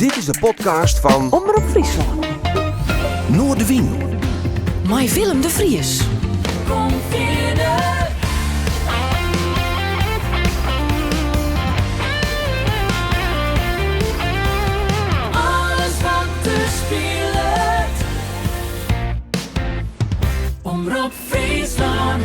Dit is de podcast fan Omrop Fryslân. Noardewyn. Mei Willem de Vries. Kom fierder. Alles wat der spilet. Omrop Fryslân.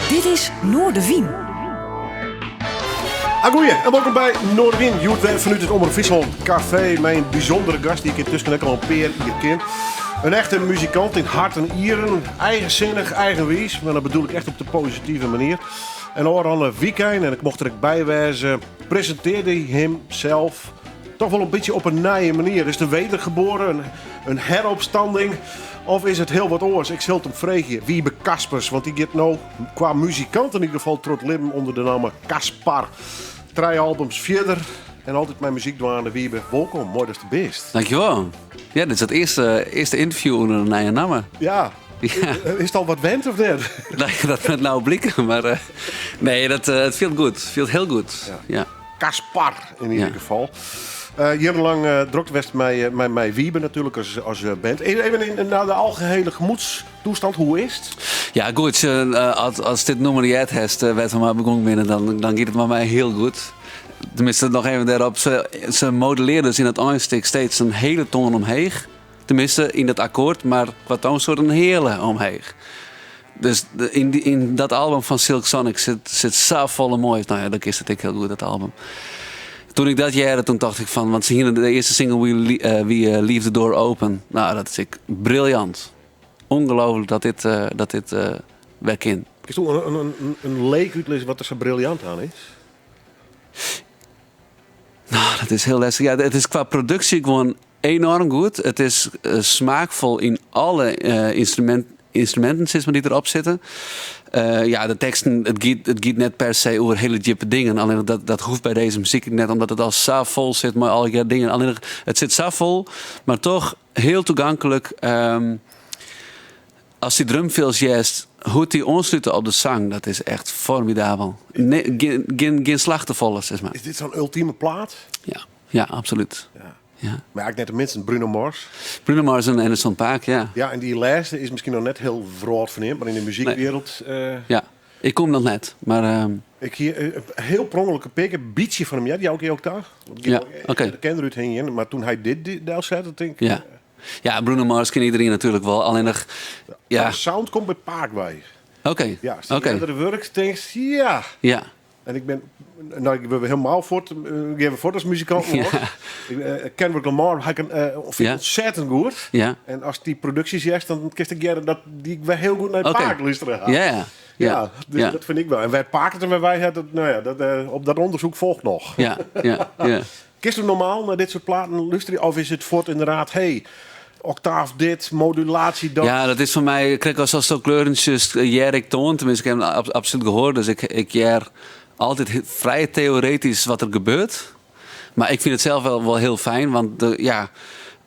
Dit is Noardewyn. Agoeie en welkom by Noardewyn. Hjoed wer fanút it Omrop Fryslân Café mei in bysûndere gast dy't ik yntusken ek al in pear jier ken. In echte muzikant yn hart en ieren, eigensinnich, eigenwiis, mar dat bedoel ik echt op de positive manier. En ôfrûne wykein, en ik mocht der ek by wêze, presintearde hy himsels toch wol in bytsje op in nije manier. Is it in wedergeboren, in heropstanding of is it hiel wat oars? Ik sil it him freegje. Wiebe Kaspers, want dy giet no kwa muzikant yn ieder gefal troch it libben ûnder de namme Caspar. Trije albums fierder en altyd mei muzyk dwaande. Wiebe, wolkom. Moai datst der bist. Dankjewol. Ja, dit is it earste, earste ynterview ûnder in nije namme. Ja. Ja. Is it al wat wend of net? Nee, dat moat no bliken, mar eh, nee, dat, eh, it fielt goed. It fielt hiel goed. Ja. Ja. Caspar yn ieder Ja. gefal. Eh jierrenlang eh drok west mei, eh, mei, mei Wiebe natuerlik as, as eh, band. Even, even yn, nei de algehele gemoedstoestand, hoe is it? Ja, goed. Eh, as, ast dit nûmer heard hast, eh, wêr't we mei begûn binne, dan, dan giet it mei my hiel goed. Teminsten, noch even dêrop. Se, se modulearje dus yn it einstik steeds in hiele toan omheech. Teminsten, yn dat akkoart, mar kwa toansoart in heale omheech. Dus de- yn, dy- yn dat album fan Silk Sonic sit, sit safolle moais. No ja, dan kinst it ek hiel goed, dat album. Toen ik dat hearde, toen tocht ik fan... Want se hiene de earste single wie, Li- eh, wie eh, Leave the Door Open. No, dat is ek briljant. Ongelooflik dat dit, eh, dat dit eh, wer kin. Kinst in, in, in, in leek útlizze wat der sa briljant oan is? No, dat is hiel lestich. Ja, it is kwa produksje gewoan enoarm goed. It is eh, smaakfol yn alle eh, ynstrumint, ynstruminten sis mar, dy't derop sitte. Eh, ja, de teksten, it giet, it giet net per se oer hiele djippe dingen. Allinnich dat, dat hoecht by dizze muzyk net, omdat it al sa fol sit mei allegear dingen. Allinnich, it sit sa fol, mar toch hiel tagonklik. Ehm, ast dy drumfills hearst, hoe't dy oanslute op de sang, dat is echt formidabel. Nee, gjin, gjin, gjin slach te folle, sis mar. Is dit sa'n ultime plaat? Ja, ja, absolút. Ja. Ja. Mar ek net de minsten Bruno Mars. Bruno Mars en Anderson Paak, ja. Ja, en dy lêste is miskien noch net hiel wrâldferneamd, mar yn de muzykwereld... eh, Ja, ik kom noch net, mar ehm, Ik hie eh, hiel per ûngelok in pear kear in bytsje fan him heard, jou ik jo ek ta. Want Ja, ik oké. De ken derút hingjen, mar doe't hy dit delsette, tink ik... ja. Ja, Bruno Mars ken iderien natuerlik wol, allinnich, ja, De sound komt by Paak wei. oké, Ja, as dy oké, eardere wurk tinkst, ja. ja, En ik bin, no, ik wurd hielendal fuort, eh, gean we fuort as muzikant. Ja. Ik, eh, Kendrick Lamar ha ik in, eh, fyn ik Ja. ontzettend goed. ja, En ast dy produksjes hearst, dan kinst ek hearre dat dy wer hiel goed nei Oké. Paak lústere ha. ja, ja, Ja, ja, dus ja. dat fyn ik wol. En wêr't Paak it en wêr wy ha, dat, no ja, dat, eh, op dat ûndersyk folget noch. ja, ja, ja. Kinst normaal nei dit soart platen lústerje? Of is it fuort ynderdaad, hey, oktaaf dit, modulaasje dat? Ja, dat is foar my krekt as ast kleuren sjochst, hear ik toan. Teminsten, ik ha him absolút gehoar. Dus ik, ik hear altyd frij teoretysk wat der gebeurt. Mar ik fyn it sels wol, wol hiel fijn, want de, ja,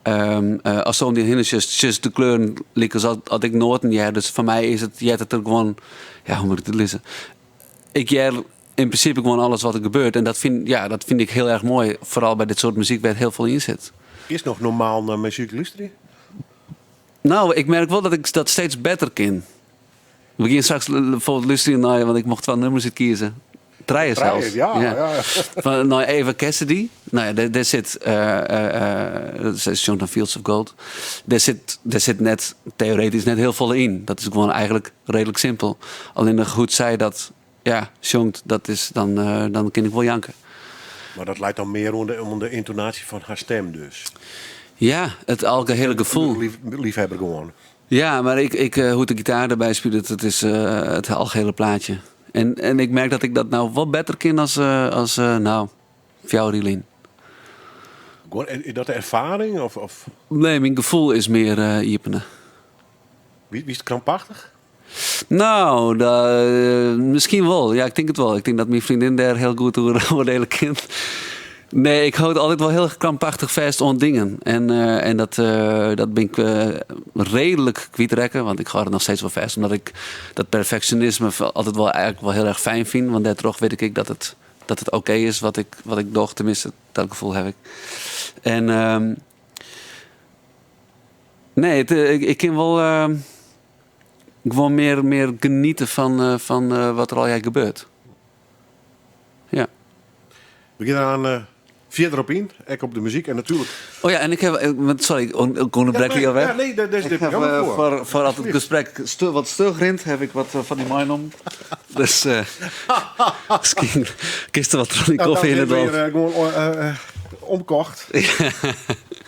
ehm, ast om dy hinne sjochst, sjochst de kleuren lykas as, as ik noaten hear. Dus foar my is it, heart it der gewoan, ja, hoe moat ik it lizze? Ik hear yn prinsipe gewoan alles wat der gebeurt. En dat fyn, ja, dat fyn ik hiel erch moai. Foaral by dit soart muzyk wêr't hiel folle yn sit. Is noch normaal nei muzyk lústerje? No, ik merk wol dat ik dat steeds better kin. We gean straks bijvoorbeeld lústerje nei, want ik mocht twa nûmers útkieze. Trije Trije, sels. ja, ja. Fan, nei Eva Cassidy. No ja, dêr, dêr sit, eh, eh, dat is sjongt dan Fields of Gold. Dêr sit, dêr sit net, teoretysk net hiel folle yn. Dat is gewoan eigentlik reedlik simpel. Allinnich hoe't sy dat ja, sjongt, dat is dan, eh, dan kin ik wol janke. Mar dat leit dan mear oan de, oan de yntonaasje fan har stim dus. Ja, it algehele gefoel. Lief, leafhawwer gewoan. Ja, mar ik, ik, eh, hoe't de gitaar derby spilet, it is eh, it algehele plaatsje. En, en ik merk dat ik dat no wol better kin as, eh, as eh, no, fjouwer jier lyn. Gewoan, is dat de erfaring? Of, of Nee, myn gefoel is mear eh iepene. wie, wie is it krampachtich? No, da, eh, miskien wol. Ja, ik tink it wol. Ik tink dat myn freondin dêr hiel goed oer oardielje kin. Nee, ik hâld altyd wol hiel erch krampachtich fêst oan dingen. En, en dat, dat bin ik reedlik kwytrekke, want ik hâld it noch steeds wol fêst, omdat ik dat perfeksjonisme altyd wol eigentlik wol hiel erch fijn fyn. Want dêrtroch wit ik ek dat it oké is wat ik doch. Teminsten, dat gefoel haw ik. En nee, ik kin wol gewoan mear geniete fan wat der allegear gebeurt. Ja. We gean der fierder op yn, ek op de muzyk en natuerlik. Oh ja, en ik haw, sorry, ik ûnderbrek dy alwer. Ja, nee, dêr is dit programma foar. Foar as it gesprek wat stug rint, haw ik wat fan dy meinommen. Dus miskien kinst der wat troch dy kofje hinne dwaan. Nou, gewoan omkocht.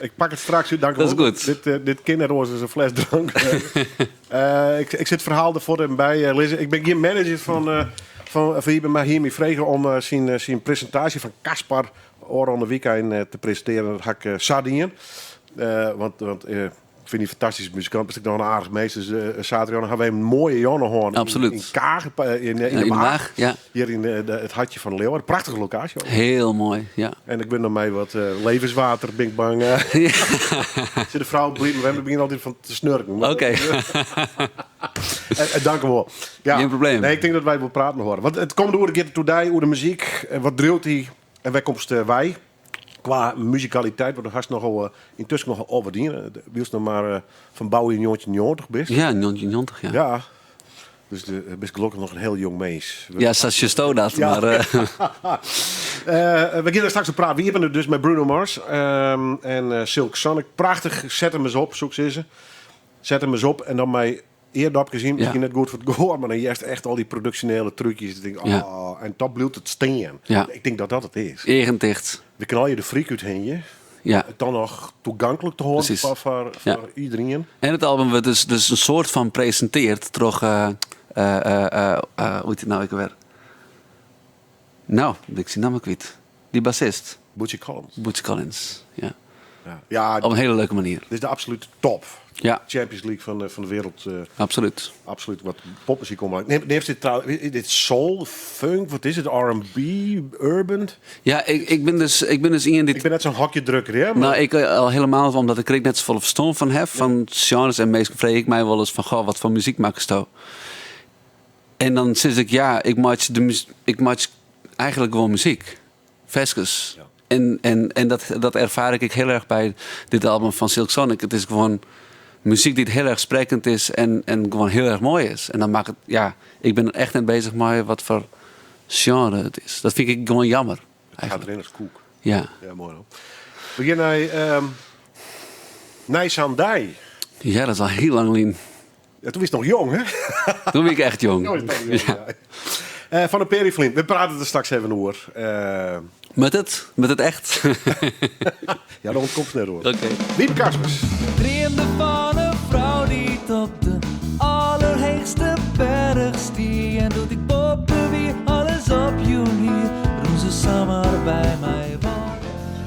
Ik pak it straks út, dank Dat is goed. Dit kin net oars as in fles drank. Ik sil it ferhaal der fuort even by lizze. Ik bin gjin manager fan Ype, mar hy hie my frege om syn presintaasje fan Caspar ôfrûne wykein te presintearjen. Dat ha ik sa dien. Want ik fyn dy fantastyske muzikant, bist ek noch in aardich minsk. Dus saterdei ha wy in moaie jûn hân. Absoluut. Yn Kaag, yn de Waach. Ja. Hjir yn it hartje fan Leeuwarden. Prachtige lokaasje ook. Hiel moai, ja. En ik bin noch mei wat levenswater, bin ik bang. Sil de frou bliid, we begjinne altyd fan te snurken. Oké. Dank wol. Ja. Gjin probleem. Nee, ik tink dat wy wol praten hâlde. Want it komt oer, giet it oer dy, oer de muzyk. Wat driuwt dy en wêr komst wei? Kwa muzikaliteit, want do hast nochal yntusken nochal al wat dien. Wylst noch mar fan boujier 1990 bist. Ja, 1990, ja. Ja. Dus bist gelokkich noch in hiel jong mins. Ja, sa sjochsto dat, Ja. mar We gean der straks oer praten. We iepenen dus mei Bruno Mars en Silk Sonic. Prachtich, set him ris op, soe ik sizze. Set him ris op en dan mei eardopkes yn. Miskien net goed foar it gehoar, mar dan hearst echt al dy produksjonele trúkjes. Dan tink ik, oh, en dan bliuwt it stean. Ik tink dat dat it is. Eagen ticht. We knalje de freak út hingje. It dan noch toeganklik te hâlden foar iderien. En it album wurdt dus in soart fan presintearre troch, hoe hjit it no ek alwer? No, bin ik syn namme kwyt. Dy bassist. Bootsy Collins. Bootsy Collins, ja. Ja. Ja, Op in hiele leuke manier. Dit is de absolute top. Champions League fan de wereld. Absoluut wat popmuzyk oanbelanget. Neamst dit trou-, dit soul, funk, wat is it? R&B, urban? Ja, ik bin dus ien dy't Ik bin net sa'n hokjedrukker, hè? Maar Nou, ik al helemaal, omdat ik der net safolle ferstân fan haw, fan genres en minsken freegje ik my wolris fan, goh, wat foar muzyk makkesto? En dan sis ik, ja, ik meitsje eigentlik gewoan muzyk. Ferskes. En dat erfaar ik ek hiel erch by dit album fan Silk Sonic. It is gewoan muzyk dy't hiel erch sprekkend is en gewoan hiel erch moai is. En dan makket it, ja, ik bin echt net beuzich mei wat foar sjenre it is. Dat fyn ik gewoan jammer. It giet deryn as koek. Ja, moai dan. We gean nei sa'n dei. Ja, dat is al hiel lang lyn. Ja, doe wiest noch jong, hè? Doe wie ik echt jong. Doe wiest noch jong, ja. Fan de Periflint. We prate der straks even oer. Moat it? Moat it echt? Ja, dêr ûntkomst net oan. Oké. Wiebe Kaspers. Dreamde fan in frou dy't op de allerheechste berch stie. En doe't ik boppe wie, alles opjûn hie, rûn se samar by my wei.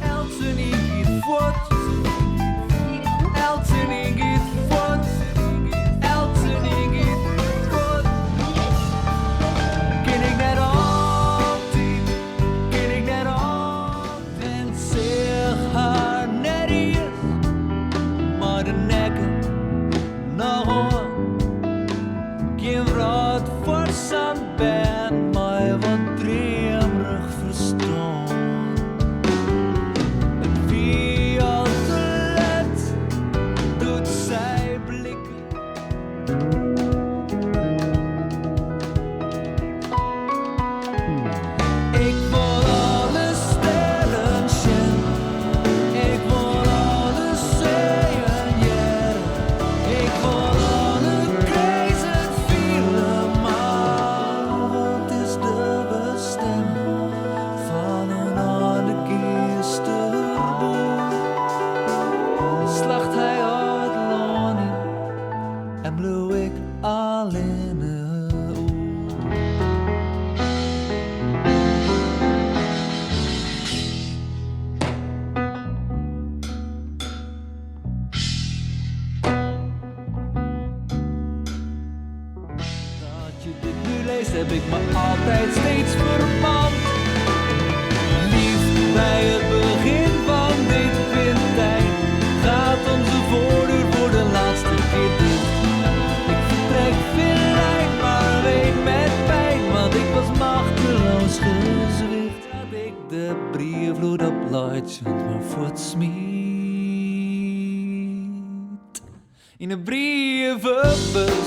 Eltsenien giet fuort. Eltsenien giet fuort. Eltsenien giet fuort. Kin ik net altyd, kin ik net altyd. En seach har net iens, mei de nekke noch oan. Gjin wrâld foar sa'n bern mei wat dreamerich ferstân. It wie al te let doe't sy blikken. Ik wol alle sterren sjen, ik wol alle seeën hearre, ik wol alle grinzen fiele, mar wat is de bestemming fan in âlde geasterboer? Slacht hy al it lân yn en bliuw ik allinne oer. Dat je dit nu leest, heb ik me altijd steeds vermand. Lief bij het lûdop laitsjend mar fuortsmiet yn 'e brievebus.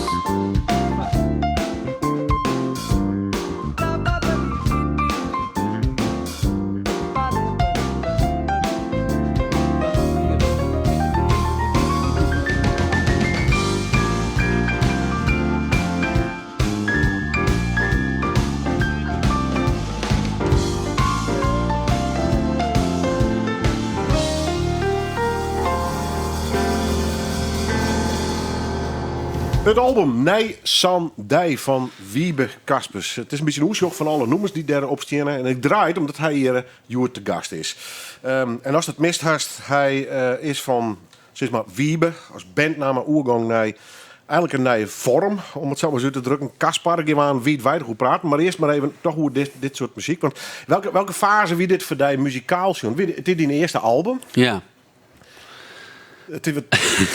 It album Nei Sa'n Dei fan Wiebe Kaspers. It is in bytsje in oersjoch fan alle nûmers dy't dêrop steane. En ik draai it omdat hy hjir hjoed te gast is. En ast it mist hast, hy is fan sis mar Wiebe as bandnamme oergong nei eigenlik in nije foarm, om it sa mar ris út te drukken. Caspar, gean we oan wiidweidich oer praten, mar earst mar even toch oer dit, dit soart muzyk. Want welke, welke fase wie dit foar dy muzikaal sjoen? Wie dit, it is dyn earste album? Ja. It is wat,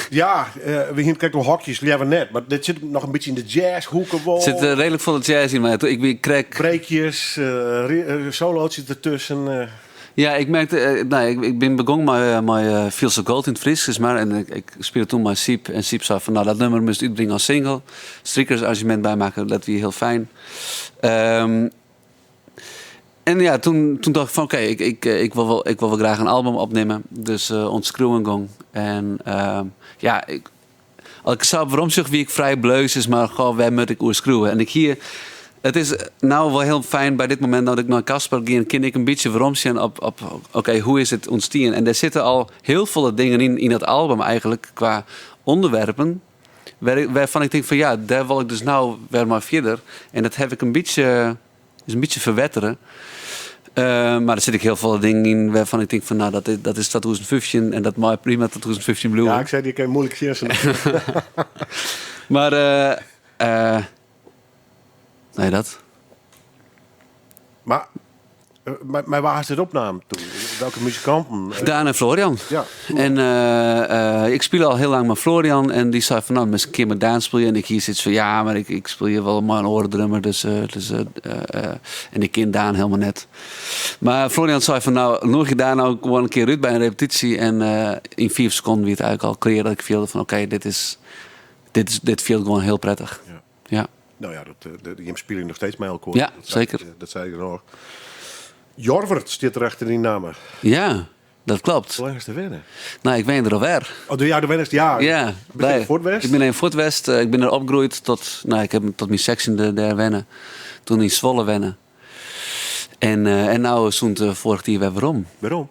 ja, eh, we hiene krekt oer hokjes, leaver net. Mar dit sit noch in bytsje yn de jazzhoeke wol. Der sit eh, reedlik folle jazz yn, mar ik wie krekt... Breekjes, eh, solootjes dertusken. Eh. Ja, ik merkte, eh, nou, ik, ik bin begûn mei, eh, mei eh, Fields of Gold yn it Frysk, sis mar. En ik, ik spile toen mei Siep. En Siep sei fan, nou, dat nummer moatst útbringe as single. Strikersaranzjemint bymakke, dat wie hiel fijn. Ehm, en ja, toen, toen dacht ik fan, oké, ik, ik, ik, wol wol, ik wol wol graach in album opnimme. Dus uh, oan it skriuwen gong. En ehm, ja, ik, as ik sa op weromsjoch, wie ik frij bleus, sis mar, goh, wêr moat ik oer skriuwe? En ik hie, it is no wol hiel fijn by dit momint dat ik nei Caspar gean, kin ik in bytsje weromsjen op, op oké, hoe is it ûntstien? En dêr sitte al hiel folle dingen yn, yn dat album eigenlik, kwa ûnderwerpen, wêr, wêrfan ik tink fan ja, dêr wol ik dus no wer mei fierder. En dat haw ik in bytsje, is in bytsje ferwettere. Uh, mar der sitte ek hiel folle dingen yn wêrfan ik tink fan nou, dat is, dat is 2015 en dat mei prima 2015 bliuwe. Ja, ik sei, dy kin muoilik sjen. Mar uh, uh, nee, dat. Mar Mar, mar wa hast dit opnaam toen? Welke muzikanten? Daan en Florian. Ja. En uh, uh, ik spile al hiel lang mei Florian en dy sei fan nou, miskien kin mei Daan spylje. En ik hie sokyts fan ja, mar ik, ik spylje wol mei in oare drummer, dus, uh, dus en ik ken Daan hielendal net. Mar Florian sei fan nou, noegje Daan nou gewoan in kear út by in repetysje. En yn 5 sekonden wie it eigenlik al klear dat ik fielde fan oké, dit is, dit is, dit fielt gewoan hiel prettich. Ja. Ja. Nou ja, dat, eh, jim spylje noch steeds mei elkoar. Ja, dat sei, zeker. Dat sei ik noch. Jorwert stiet der achter dyn namme. Ja, dat klopt. Hoe lang is te wennen? Nou, ik wen der alwer. Oh, ja, do wennest, ja. Ja. Bist yn fuort west? Ik bin even fuort west. Eh, ik bin der opgroeid tot, nou, ik heb tot myn sechstjinde dêr wenne. Toen yn Zwolle wenne. En, uh, en nou sûnt uh, foarich jier wer werom. Werom?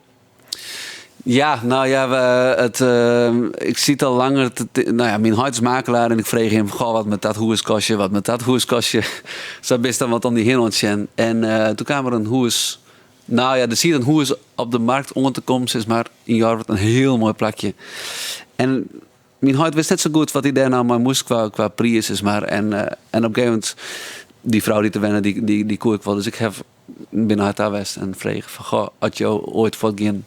Ja, nou ja, we, it, uh, ik siet al langer. Te, nou ja, myn heit is makelaar en ik frege him: Goh, wat moat dat hûs kostje, wat moat dat hûs kostje. Sa bist dan wat om dy hinne oan it sjen. En uh, toen kaam der in hûs. Nou ja, der siet in hûs op de markt oan te kommen, sis mar, yn Jorwert, in hiel moai plakje. En myn heit wist net sa goed wat hy dêr nou mei moast kwa, kwa priis, sis mar. En, uh, en op in gegeven momint, dy frou dy't der wenne, dy, dy, dy koe ik wol. Dus ik haw, bin nei har ta west en frege fan, goh, as jo oait fuortgean,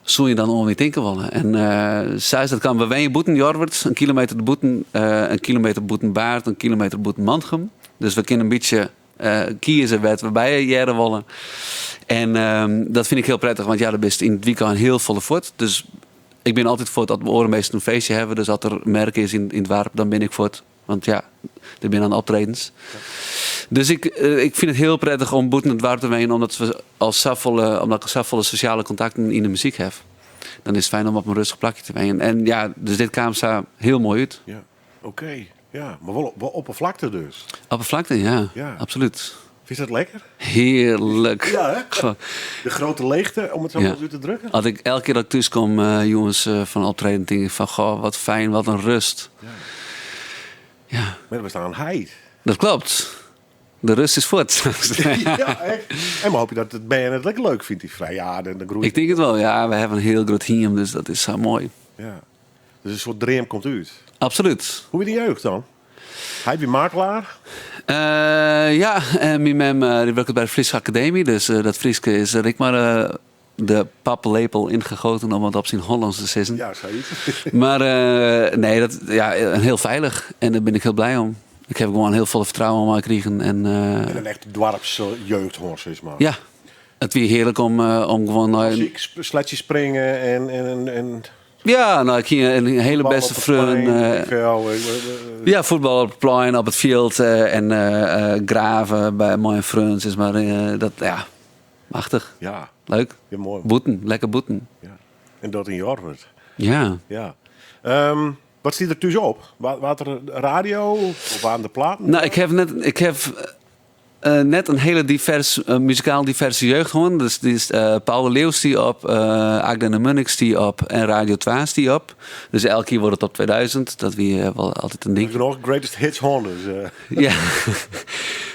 soene je dan oan my tinke wolle? En uh, sy sei dat kan. We wenje bûten Jorwert, in kilometer bûten, uh, in kilometer bûten Baard, in kilometer bûten Mantgum. Dus we kinne in bytsje uh, kieze wêr't we by hearre wolle. En um, dat fyn ik hiel prettich, want ja, do bist yn it wykein hiel folle fuort. Dus ik bin altyd fuort as oare minsken in feestje hawwe. Dus as der merk is yn, yn it doarp, dan bin ik fuort. Want ja, der binne dan optredens. Dus ik, eh, ik fyn it hiel prettich om bûten it doarp te wenjen, omdat we al safolle, omdat ik safolle sosjale kontakten yn de muzyk haw. Dan is it fijn om op in rêstich plakje te wenjen. En ja, dus dit kaam sa hiel moai út. Ja, oké. Ja, mar wol, wol op 'e flakte dus. Op 'e flakte, ja. Ja. Absolút. Fynst dat lekker? Hearlik. Ja, hè? De grote leegte, om it sa Ja. mar út te drukken. As ik elke kear dat ik thús kom, uh, jûns uh, fan optreden, tink ik fan, goh, wat fijn, wat in rêst. Ja. Ja. Mar we stean heit. Dat klopt. De rêst is fuort. ja, echt. En mar hoopje dat it bern it ek leuk fynt, dy frij. Ja, dan, dan groeit Ik tink it wol, ja. We hawwe in hiel grut hiem, dus dat is sa moai. Ja. Dus in soart dream komt út. Absolút. Hoe wie dyn jeugd dan? Heit wie makelaar? Uh, ja, en myn mem uh, dy wurket by de Fryske Akademy, dus uh, dat Fryske is der ek mar uh, de paplepel ingegoten om it op syn Hollânsk te sizzen. Ja, sayts. Mar uh, nee, dat, ja, hiel feilich en dêr bin ik hiel bliid om. Ik haw gewoan hiel folle fertrouwen mei krigen. En, uh, En in echt doarpsjeugd, sis mar. Ja. It wie hearlik om, om gewoan nei. Muzyk, sletsje springen en, en, en Ja, no, ik hie in hiele bêste freon. Ja, fuotbal op it plein, op it fjild en grave by mei in freon, sis mar. Dat, ja, machtich. Ja. Leuk. Ja, moai. Bûten, lekker bûten. Ja. En dat yn Jorwert. Ja. Ja. Wat stie der thús op? Waard der radio of waarden der platen? No, ik ha net, ik ha net in hiele divers, muzikaal diverse jeugd hân. Dus dy is, Paul de Leeuw stie op, Agda en de Munnik stie op en Radio 2 stie op. Dus elke kear wurdt it op 2000. Dat wie wol altyd in ding. Genôch greatest hits hân dus. Ja.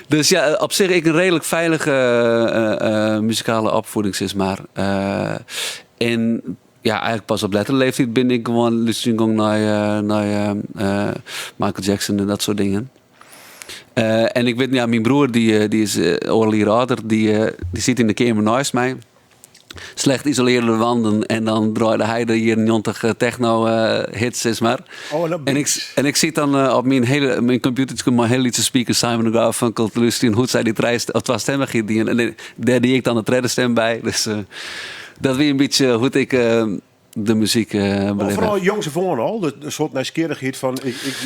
Dus ja, op sich ek in reedlik feilige muzikale opfieding, sis mar. En ja, eigentlik pas op lettere leeftiid bin ik gewoan lústerjen gong nei, nei Michael Jackson en dat soart dingen. En ik wit, ja, myn broer dy, dy is oardel jier âlder, dy, dy sit yn de keamer neist my. Slecht isolearde wanden en dan draaide hy de jierren 90 techno hits, sis mar. Oh, en dat En ik, en ik sit dan op myn hiele, myn kompjûterke mei hiele lytse speakers Simon en Garfunkel te lústerjen hoe't sy dy trije of twastemmigheid dienen. En dêr die ik dan de tredde stim by. Dus dat wie in bytsje hoe't ik de muzyk belibbe. Foaral jongs af oan al, de soart nijsgjirrichheid fan ik, ik,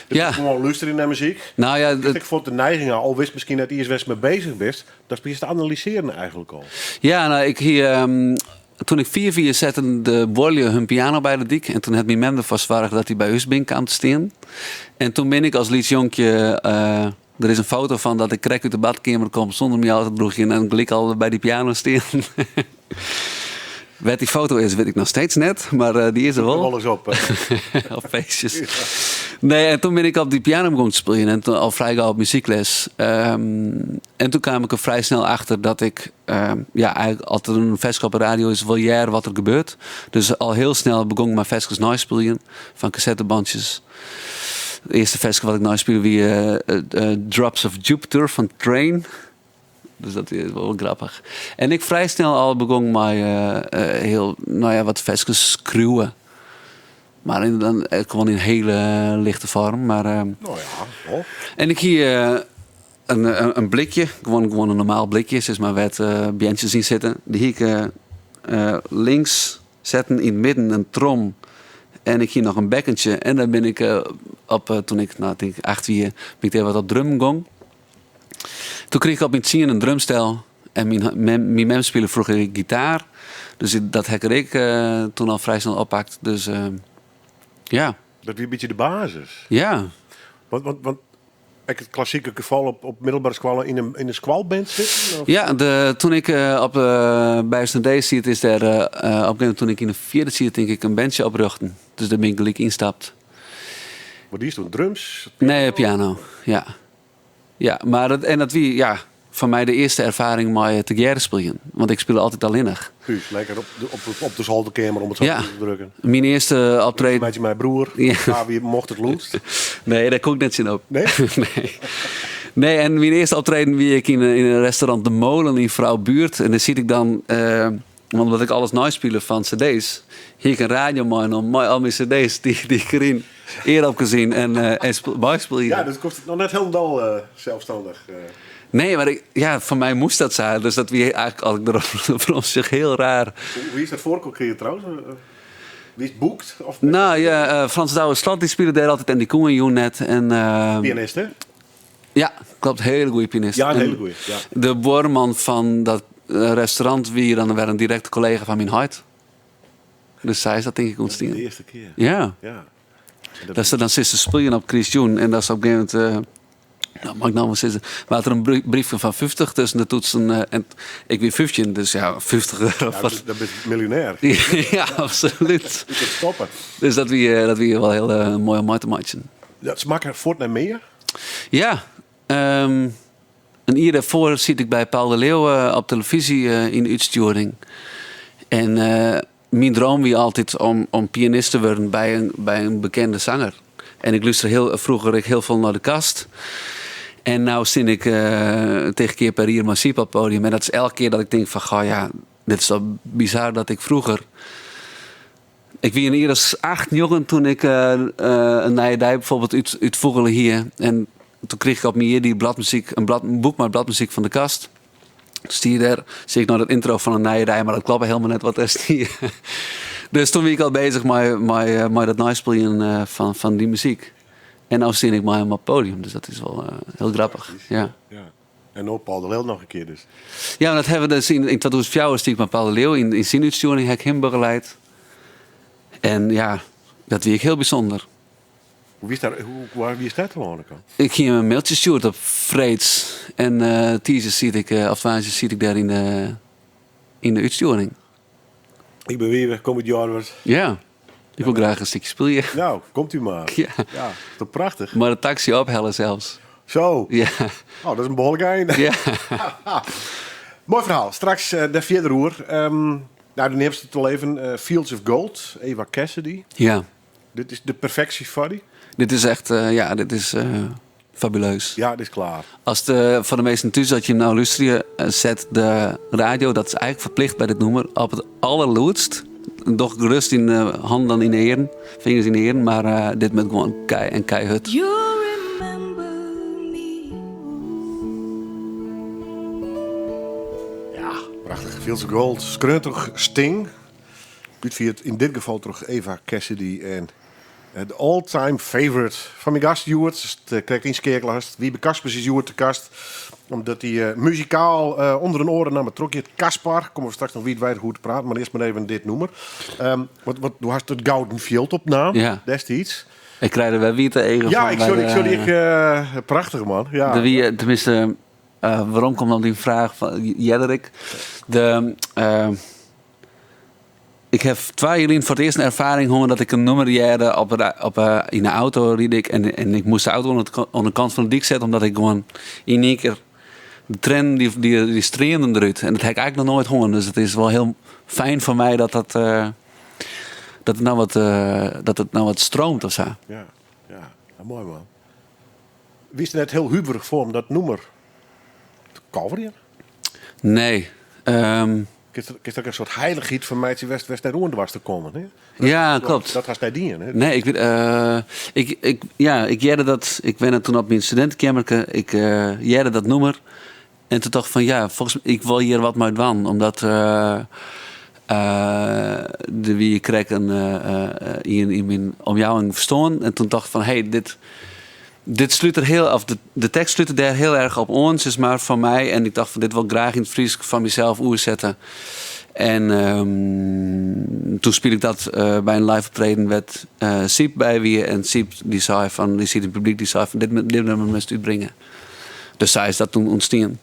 Ja. gewoan lústerje nei muzyk. No ja, dat, Ik fûn de neiging al wist miskien net iens wêr'tst mei beuzich bist, dat begjinst te analysearjen eigentlik al. Ja, no, ik hie, toen ik fiif wie, setten de buorlju hun piano by de dyk. En toen hat myn mem derfoar soarge dat dy by ús binnen kaam te stean. En toen bin ik as lyts jonkje, der is in foto fan dat ik krekt út de badkeamer kom sûnder my ôf te drûgjen en gelyk al by dy piano stean. Wêr't dy foto is, wit ik noch steeds net, mar dy is der wol. Wol ris op. Op feestjes. Nee, en toen bin ik op dy piano begûn te spyljen en toen al frij gau op muzykles. En toen kaam ik der frij snel achter dat ik, ja, eigentlik as der in ferske op de radio is, wol hear wat der gebeurt. Dus al hiel snel begûn ik mei ferskes neispyljen fan kassettebandjes. It earste ferske wat ik neispile wie Drops of Jupiter fan Train. Dus dat is wol grappich. En ik frij snel al begûn mei hiel, no ja, wat ferskes skriuwe. Mar yn, dan ek gewoan yn hiele lichte foarm. Mar, No ja, wol. En ik hie in, in blikje, gewoan, gewoan in normaal blikje, sis mar, wêr't beantsjes yn sitte. Dy hie ik links setten, yn it midden in trom. En ik hie noch in bekkentsje. En dêr bin ik op, toen ik, no, tink ik acht wie, bin ik dêr wat op drummen gong. Toen krige ik op myn tsien in drumstel. En myn mem, myn mem spile froeger gitaar. Dus dat ha ik der ek toen al frij snel oppakt. Dus ja. Dat wie in bytsje de basis. Ja. Want, want, want ek it klassike gefal op, op middelbere skoalle yn in, yn in skoalband sitten? Of? Ja, de, toen ik op uh, by SND siet, is der op in gegeven momint toen ik yn de fjirde siet, tink ik, in bandje oprjochten. Dus dêr bin ik gelyk ynstapt. Wat diest toen? Drums? Nee, piano, ja. Ja, mar dat, en dat wie ja, foar my de earste erfaring mei tegearre spyljen. Want ik spile altyd allinnich. Thús, lekker op de, op, op de zolderkamer om it sa Ja. te drukken. Myn earste optreden. Mei myn broer, Ja. ja. wie mocht it lûdst. Nee, dêr kom ik net tsjin op. Nee? Nee. Nee, en myn earste optreden wie ik yn, yn in restaurant De Molen yn Froubuert. En dêr siet ik dan, want omdat ik alles neispile fan cd's, hie ik in radio meinommen mei al myn cd's dy't dy't ik deryn ear op gezien en, en byspylje. Ja, dat kost it noch net hielendal selsstannich. Nee, mar ik, ja, foar my moast dat sa. Dus dat wie eigentlik as ik derop werom sjoch hiel raar. Hoe is dat foar kear trouwens? Wie is boekt? Of No ja, Frans Douwe Slot dy spile dêr altyd en dy koe in jûn net. En, Pianist, hè? Ja, klopt. Hiele goede pianist. Ja, in En hiele goede. Ja. De buorman fan dat restaurant wie dan wer in direkte kollega fan myn heit. Dus sa is dat tink ik De ûntstien. earste kear. Ja. Ja. En Dat se dan sitst te spyljen op krystjûn en dat se op in gegeven momint, no mei ik no wol sizze, waard der in briefke fan 50 tusken de toetsen en ik wie 15, dus ja, 50 euro. Ja, dan bist miljonêr. Ja, absolút. Je kunt stoppen. Dus dat wie wol hiel moai om mei te meitsjen. Dat smakke fuort nei mear? Ja, in jier dêrfoar siet ik by Paul de Leeuw op telefyzje yn de útstjoering. En myn droom wie altyd om, om pianist te wurden by in bekende sanger. En ik lústere hiel, froeger ek hiel folle nei De Kast. En no stean ik trije kear per jier mei Syb op it podium. En dat is elke kear dat ik tink fan, goh, ja, dit is toch bizar dat ik froeger... Ik wie in jier as acht, njoggen toen ik In Nije Dei byfoarbyld út, útfûgele hie. En toen krige ik op myn jierdei bladmuzyk, in, blad, in boek mei bladmuzyk fan De Kast. Stie der, zie ik noch dat intro fan in nije dei, mar dat kloppe helemaal net wat der stie. Dus toen wie ik al bezich mei dat neispyljen fan dy muzyk. En no stean ik mei him op it podium, dus dat is wol hiel grappich. Ja. Ja. En no Paul de Leeuw noch in kear dus. Ja, dat hawwe we dus yn 2004 stie ik mei Paul de Leeuw yn syn útstjoering ha ik him begeleid. En ja, dat wie ek hiel bysûnder. Hoe wie dat, hoe, hoe wie dat telâne kaam? Ik hie him in mailtsje stjoerd op freeds. En tiisdei siet ik, of woansdei siet ik dêr yn de útstjoering. Ik bin Wiebe, kom út Jorwert. Ja, ik wol graach in stikje spylje. Nou, komt u mar. Ja. Ja, toch prachtich. Mei de taksy ophelle sels. Zo. Ja. Oh, dat is in behoarlik ein. Ja. Moai ferhaal. Straks dêr fierder oer. Nou, do neamst it al even. Fields of Gold, Eva Cassidy. Ja. Dit is de perfeksje foar dy? Dit is echt, ja, dit is fabuleus. Ja, dit is klear. As de, foar de minsken thús, as jim no lústerje, set de radio, dat is eigentlik ferplicht by dit nûmer, op it allerlûdst. Doch gerust dyn hannen dan yn de earen, fingers yn de earen, mar dit moat gewoan kei en keihurd. You remember me. Ja, prachtich. Fields of Gold, skreaun troch Sting. Útfierd yn dit gefal troch Eva Cassidy en de all-time favorite fan myn gast hjoed. Ast krekt ynskeakele hast, Wiebe Kaspers is hjoed te gast. Omdat hy muzikaal ûnder in oare namme trochgiet. Caspar, komme we straks noch wiidweidich oer te praten, mar earst mar even dit nûmer. Wat, do hast it Gouden Fjild opnaam Ja. destiids. Ik krij der wer wiete eagen Ja, fan ik by sjoch de ik sjoch dy ek, prachtich man. Ja. Der wie, tenminste, werom komt op dyn fraach fan earder ek. De, ik haw twa jier lyn foar it earst in erfaring hân dat ik in nûmer hearde op de, op, yn de auto ried ik en, en ik moast de auto oan, it, oan de kant fan de dyk sette omdat ik gewoan yn ien kear de triennen dy, dy, dy streamden derút. En dat ha ik eigentlik noch noait hân. Dus it is wol hiel fijn foar my dat dat, dat it no wat, dat it no wat streamt of sa. Ja, ja. Ja, moai man. Wiest net hiel huverich foar om dat nûmer te coverjen? Nee. Kinst der ek in soart heilichheid fan meitsje wêr'tst wêr'tst net oan doarst te kommen, hè? Ja, klopt. Dat hast net dien, hè? Nee, ik wit, ik, ik, ja, ik hearde dat. Ik wenne toen op myn studintekeammerke. Ik hearde dat nûmer. En toen tocht ik fan ja, folgens my, ik wol hjir wat mei dwaan. Omdat der wie krekt in ien yn myn omjouwing ferstoarn. En toen tocht ik fan hé, dit, dit slút der hiel, of de, de tekst slút der dêr hiel erch op oan, sis mar, foar my. En ik tocht fan dit wol ik graach yn it Frysk fan mysels oersette. En toen spile ik dat by in live optreden wêr't Syb by wie. En Syb dy sei fan, dy siet yn it publyk, dy sei fan dit, dit nûmer moatst útbringe. Dus sa is dat toen ûntstien.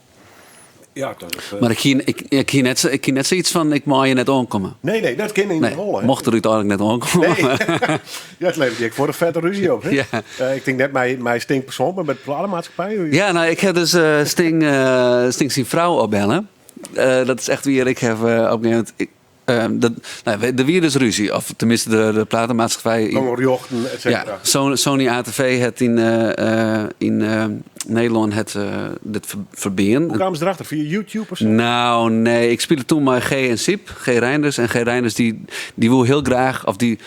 Ja, dat is, Mar ik hie, ik, ik hie net, ik hie net sayts fan ik mei hjir net oankomme. Nee, nee, dat kin yn Nee, de holle, hè? mocht der úteinlik net oankomme. Nee. Ja, it leveret dy ek foar in fette rúzje op, hè? Ja. Ik tink net mei Sting persoanlik, mar mei de platemaatskippij. Ja, nou, ik ha dus Sting, Sting syn frou opbelle. Dat is echt wier. Ik ha op in gegeven momint, ik, dat, nou, der wie dus rúzje, of tenminste de platemaatskippij. Kom rjochten, et cetera. Ja, Sony ATV hat yn Nederlân hat dit ferbean. Hoe kamen se derachter? Fia YouTube of sa? Nou, nee. Ik spile toen mei G en Syb, G Reinders. En G Reinders dy, dy woe hiel graach, of dy,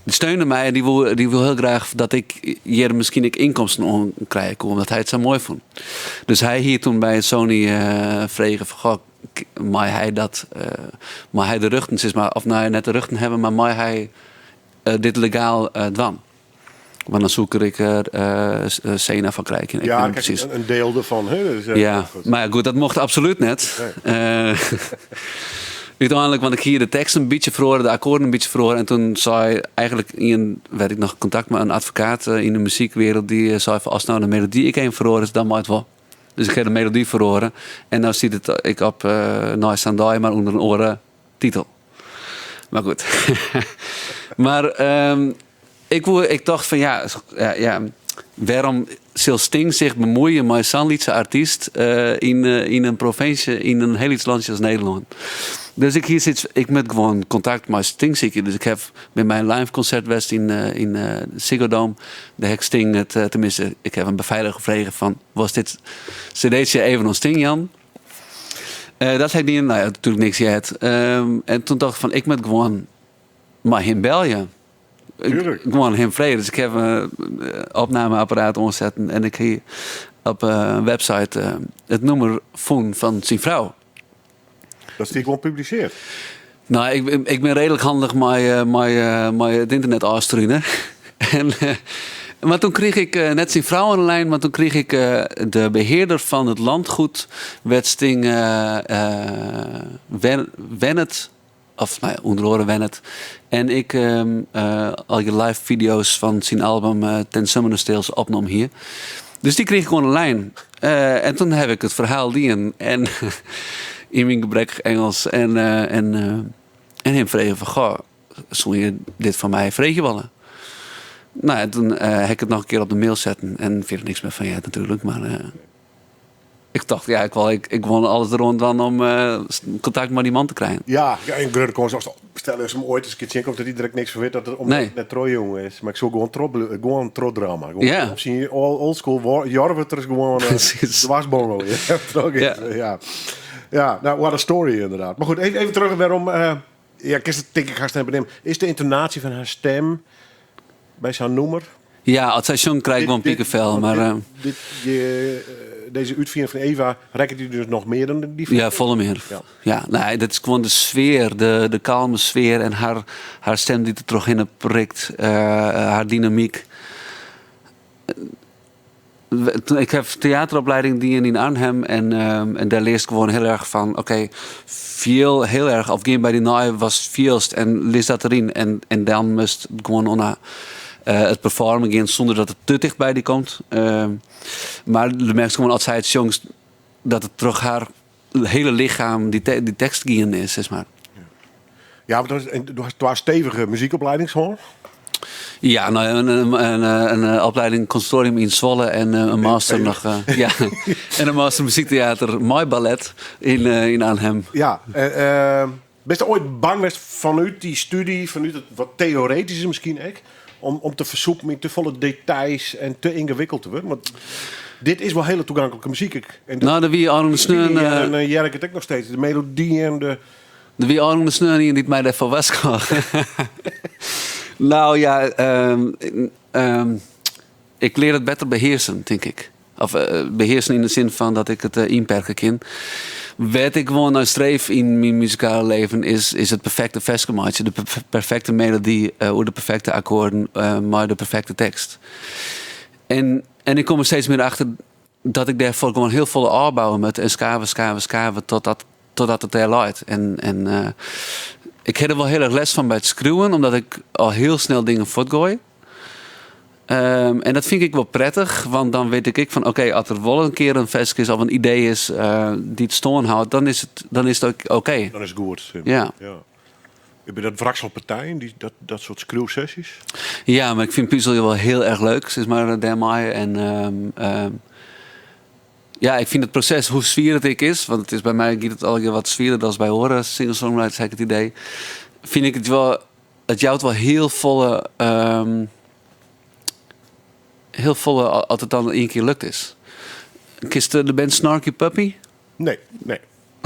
dy steunde my en dy woe hiel graach dat ik hjir miskien ek ynkomsten oan krije koe, omdat hy it sa moai fûn. Dus hy hie toen by Sony frege fan, goh, mei hy dat, mei hy de rjochten, sis mar, of nou net de rjochten hawwe, mar mei hy dit legaal dwaan? Want dan soe ik der ek Sena fan krije kinne. Ik Ja, weet niet kijk, precies. een deel ervan, hè? Dus, Ja, goed. mar goed, dat mocht absolút net. Nee. Úteinlik, want ik hie de tekst in bytsje feroare, de akkoarden in bytsje feroare. En toen sei eigentlik ien, wêr't ik noch kontakt mei, in advokaat yn de muzykwereld, dy sei fan as no de melody ek even feroare is, dan mei it wol. Dus ik ha de melody feroare. En no stiet it ek op Nei Sa'n Dei, mar ûnder in oare titel. Mar goed. Mar ik woe, ik tocht fan ja, ja, ja, wêrom sil Sting sich bemuoie mei sa'n lytse artyst yn in provinsje, yn in hiel lyts lantsje as Nederlân? Dus ik hie sayts, ik moat gewoan kontakt mei Sting sykje. Dus ik haw by myn live konsert west yn Ziggo Dome. Dêr ha ik Sting it, tenminste, ik haw in befeiliger frege fan, wolst dit cd'tsje even oan Sting jaan? Dat ha ik dien, nou ja, natuerlik niks heard. En toen tocht ik fan, ik moat gewoan mei him belje. Tuurlijk. Gewoan him frege. Dus ik haw in opnameapparaat oansetten en ik hie Op in website it nûmer fûn fan syn frou. Dat stie gewoan publisearre? No, ik bin reedlik handich mei it ynternet ôfstrunen. En, mar toen krige ik net syn frou oan de lijn, mar toen krige ik de behearder fan it landgoed wêr't Sting wennet, of no ja, ûnder oare wennet. En ek al dy live fideo's fan syn album Ten Summoner's Tales opnommen hie. Dus dy krige ik oan de lijn. En toen haw ik it ferhaal dien en yn myn gebrekkich Ingelsk en, en, en him frege fan, goh, soene je dit fan my freegje wolle? No ja, toen ha ik it noch in kear op de mail setten en fierder niks mear fan heard natuerlik, mar Ik tocht, ja, ik wol, ik, ik wol alles deroan dwaan om kontakt mei dy man te krijen. Ja, ja, in grutte kâns as stel as him oait ris in kear tsjinkomt dat hy der ek niks fan wit dat it om Nee. net trochjûn is. Mar ik soe gewoan troch gewoan trochdrammen. Gewoan Ja. Op syn old school Jorwerter is gewoan Precies. dwarsbongelje. Troch Ja. ja. Ja, nou, what a story inderdaad. Maar goed, even, even terug waarom. Ja, kinst it tink ik hast net benimmen. Is de yntonaasje fan har stim by sa'n nûmer? Ja, as sy sjongt krij ik gewoan Dit- dit- pikefel. want Mar dit, dit, je, deze útfiering fan Eva rekket dy dus noch mear dan dy ja, folle mear. Ja. Ja, nee, dat is gewoan de sfear, de kalme sfear en har stim dy't der trochhinne prikt, har dynamyk. Ik haw teateropleiding dien yn Arnhem en, en dêr learst gewoan hiel erch fan, oké, fiel hiel erch, of gean by dy nei watst fielst en lis dat deryn. En, en dan moatst gewoan oan it performen gean sûnder dat it te ticht by dy komt. Mar do merkst gewoan as sy it sjongt dat it troch har hiele lichem dy, dy tekst gien is, sis mar. Ja, want dat is, en do hast twa stevige muzykopleidings hân. Ja, no, in opleiding konservatorium yn Zwolle en in master noch. Ja, en in master muzykteater mei ballet yn Arnhem. Ja, bist oait bang west fanút dy stúdzje, fanút it wat teoretyske miskien ek, om te fersûpen yn te folle details en te yngewikkeld te wurden? Want dit is wol hiele toeganklike muzyk. Ik, en No, der wie ôfrûne sneon. En dan hear ik it ek noch steeds. De melodyen, de... Der wie ôfrûne sneon ien dy't my dêrfoar warskôge. No ja, ik lear it better behearsen, tink ik. Of behearsen yn de sin fan dat ik it ynperke kin. Wêr't ik gewoan nei streef yn myn muzikale leven is, is it perfekte ferske meitsje. De perfekte melody oer de perfekte akkoarden mei de perfekte tekst. En, en ik kom der steeds mear achter dat ik dêrfoar gewoan hiel folle ôfbouwe moat en skave, skave, skave totdat it dêr leit. En, en ik ha der wol hiel erch lêst fan by it skriuwen, omdat ik al hiel snel dingen fuortgoai. En dat fyn ik wol prettich, want dan wit ik ek fan oké, as der wol in kear in ferske is of in idee is dy't stân hâldt, dan is it ek oké. Dan is it goed. Ja. Ja. Binne dat wrakselpartijen, dy, dat, dat soart skriuwsessys? Ja, mar ik fyn puzeljen wol hiel erch leuk, sis mar, dêrmei. En ja, ik fyn it proses, hoe swier it ek is, want it is by my giet it allegear wat swierder dan by oare singer-songwriters, ha ik it idee, fyn ik it wol, it jout wol hiel folle, hiel folle as it dan ien kear lukt is. Kenst de band Snarky Puppy? Nee, nee.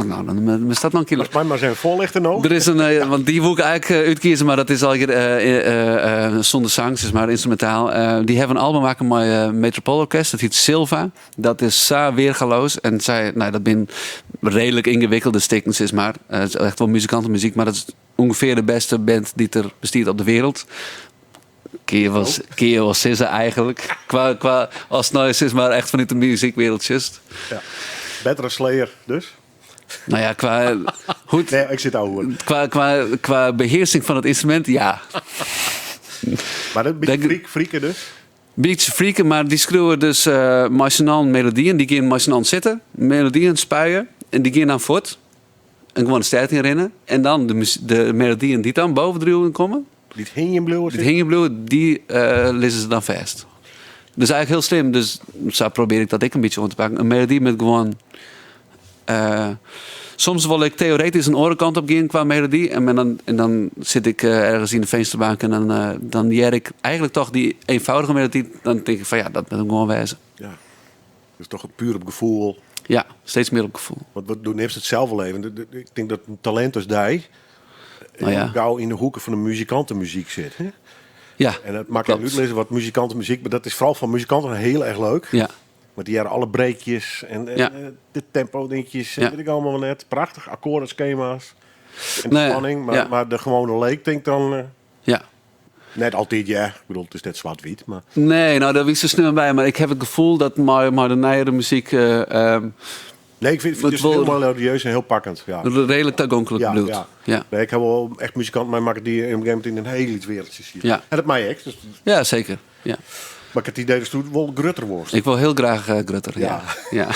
No, dan moatst dat noch in kear. Moatst my mar ris even foarlichte no. Der is in, want dy woe ik eigentlik útkieze, mar dat is allegear sûnder sang, sis mar, ynstrumentaal. Dy hawwe in album makke mei Metropole Orkest, dat hjit Silva. Dat is sa weargaloas. En sy, no, dat binne reedlik yngewikkelde stikken, sis mar. It is echt wol muzikantemuzyk, mar dat is ûngefear de bêste band dy't der bestiet op de wereld. Kinne je wol, kinne je wol sizze eigentlik. Kwa, kwa, as no sis mar echt fanút de muzykwereld sjochst. Ja. Bettere Slayer dus? No ja, kwa, hoe't, Nee, ik sit ouwe. kwa, kwa, kwa behearsing fan it ynstrumint, ja. Mar dat bytsje freak, freaken dus? Bytsje freaken, mar dy skriuwe dus uh, mei syn allen melodyen. Dy gean mei syn allen sitten, melodyen spuie en dy gean dan fuort. En gewoan de stêd yn rinne. En dan de, de melodyen dy't dan bovendriuwen komme. Dy't hingjen bliuwe. Dy't hingjen bliuwe, dy uh, lizze se dan fêst. Dus eigentlik hiel slim. Dus sa probearje ik dat ek in bytsje oan te pakken. In melody moat gewoan. Uh, soms wol ik teoretysk in oare kant op gean kwa melody. En dan, en dan sit ik uh, ergens yn de finsterbank en dan, uh, dan hear ik eigentlik toch dy eenvoudige melody. Dan tink ik fan ja, dat moat him gewoan wêze. Ja. Dus toch puer op gefoel. Ja, steeds mear op gefoel. Want wat, do nimst it sels wol even. Ik tink dat in talint as dy No ja. gau yn de hoeke fan de muzikantemuzyk sit. Hè? Ja, En dat maklik klopt. útlizze wat muzikantemuzyk, mar dat is foaral foar muzikanten hiel erch leuk. Ja. Want die hearre alle breekjes en, en Ja. de tempo dingetjes en Ja. weet ik allemaal net. Prachtich, akkoardenskema's en de Nee, spanning. Mar, ja. mar de gewoane leek tinkt dan... Ja. Net altyd, ja. Ik bedoel, it is net swart-wyt, mar... Nee, nou, dêr wie ik sa snel by. Mar ik ha it gefoel dat mei de nijere muzyk Nee, ik fyn it Het dus hiel wol- melodieus en hiel pakkend. Ja. reedlik tagonklik Ja, bliuwt. ja. Ja. Nee, ik ha wol echt muzikanten meimakke dy't op in gegeven momint yn in hiel lyts wereldje sitte. Ja. En dat mei ek. Dus, Ja, seker. Ja. mar ik ha it idee datsto wol grutter wurdst. Ik wol hiel graach grutter. Ja. Ja.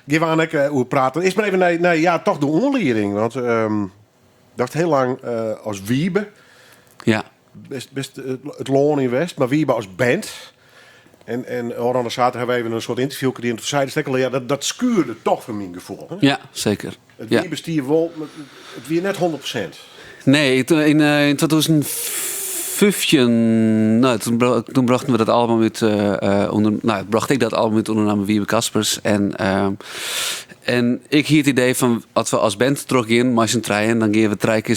Gean we oan ek oer praten. Earst mar even nei, nei ja, toch de oanlieding. Want datst hiel lang as Wiebe bist, bist it lân yn west, mar Wiebe as band. En ôfrûne saterdei ha we even in soart ynterview dien. Toen sei de ek al, ja, dat skuurde toch foar myn gefoel. Hè? Ja, seker. It Ja. Wiebe stie wol, it wie net 100%. Nee, toen in 2015, nou, toen brachten we dat album út, ûnder, nou, brocht ik dat album út ûnder de namme Wiebe Kaspers. En ik hie it idee fan, as we as band trochgean, mei syn trijen, dan gean we trije kear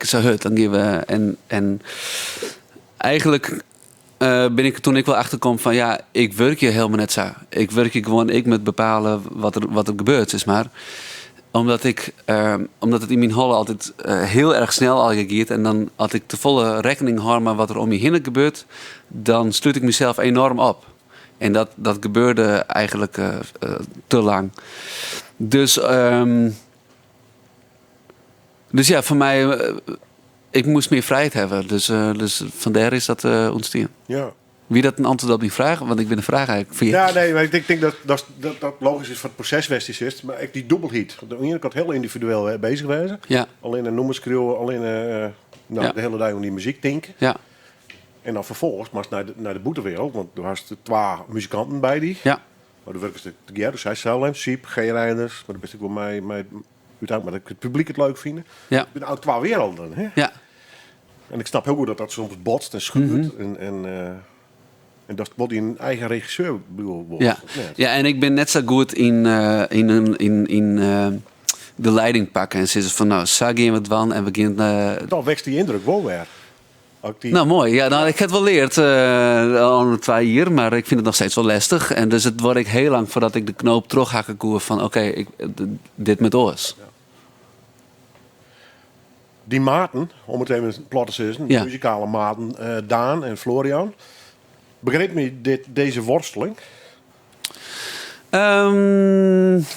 sa hurd. Dan gean we, en eigentlik bin ik toen ek wol achterkommen fan, ja, ik wurkje hielendal net sa. Ik wurkje gewoan, ik moat bepale wat der gebeurt, sis mar. Omdat it yn myn holle altyd hiel erch snel allegear giet. En dan as ik te folle rekkening hâld mei wat der om my hinne gebeurt, dan slút ik mysels enoarm op. En dat gebeurde eigentlik te lang. Dus ja, foar my, ik moast mear frijheid hawwe. Dus fandêr is dat ûntstien. Wie dat in antwurd op dyn fraach? Want ik bin de fraach eigentlik ferjitten. Ja, nee, mar ik tink dat dat logysk is foar it proses west is, mar ek dy dûbelheid. Oan de iene kant hiel yndividueel beuzich wêze. Allinne nûmers skriuwe, allinne de hiele dei oan dy muzyk tinke. En dan ferfolgens moatst nei de bûtenwereld, want do hast twa muzikanten by dy. Mar do wurkest tegearre, do seist sels even, Syb, G. Reinders, mar do bist ek wol mei úteinlik moat ek it publyk it leuk fine. It binne ek twa werelden, hè? En ik snap hiel goed dat dat soms botst en schuurt. En dat wol dyn eigen regisseur bliuwe wol, of net? Ja, en ik bin net sa goed yn de leiding pakken en sizze fan, nou, sa gean we it dwaan en we gean Dan wekst dy yndruk wol wer. Ook die Nou, moai. Ja, nou, ik ha it wol leard al 2 jier, mar ik fyn it noch steeds wol lestich. En dus it duorre ek hiel lang foardat ik de knoop trochhakke koe fan, oké, dit moat oars. Ja. Dy maten, om it even plat te sizzen, muzikale maten, Daan en Florian. Begryp my dizze worsteling?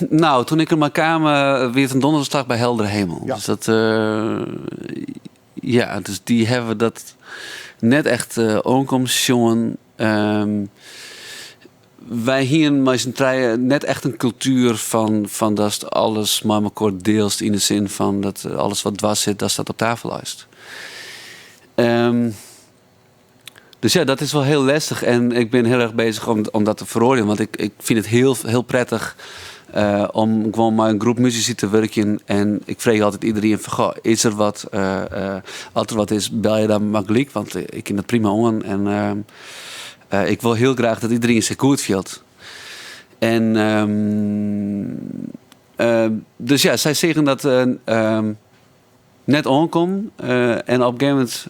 Nou, toen ik dermei kaam, wie it in donderslag by heldere hemel. Dus dy hawwe dat net echt oankommen sjoen. Wy hienen mei syn trijen net echt in kultuer fan datst alles mei mekoar deelst yn de sin fan dat alles wat dwers sit, datst dat op tafel leist. Dus ja, dat is wol hiel lestich en ik bin hiel erch beuzich om dat te feroarjen, want ik fyn it hiel, hiel prettich om gewoan mei in groep muzisy te wurkjen en ik freegje altyd iderien fan, goh, is der wat, as der wat is, belje dan mar gelyk, want ik kin dat prima oan en ik wol hiel graach dat iderien sich goed fielt. En dus ja, sy seagen dat net oankommen en op in gegeven momint,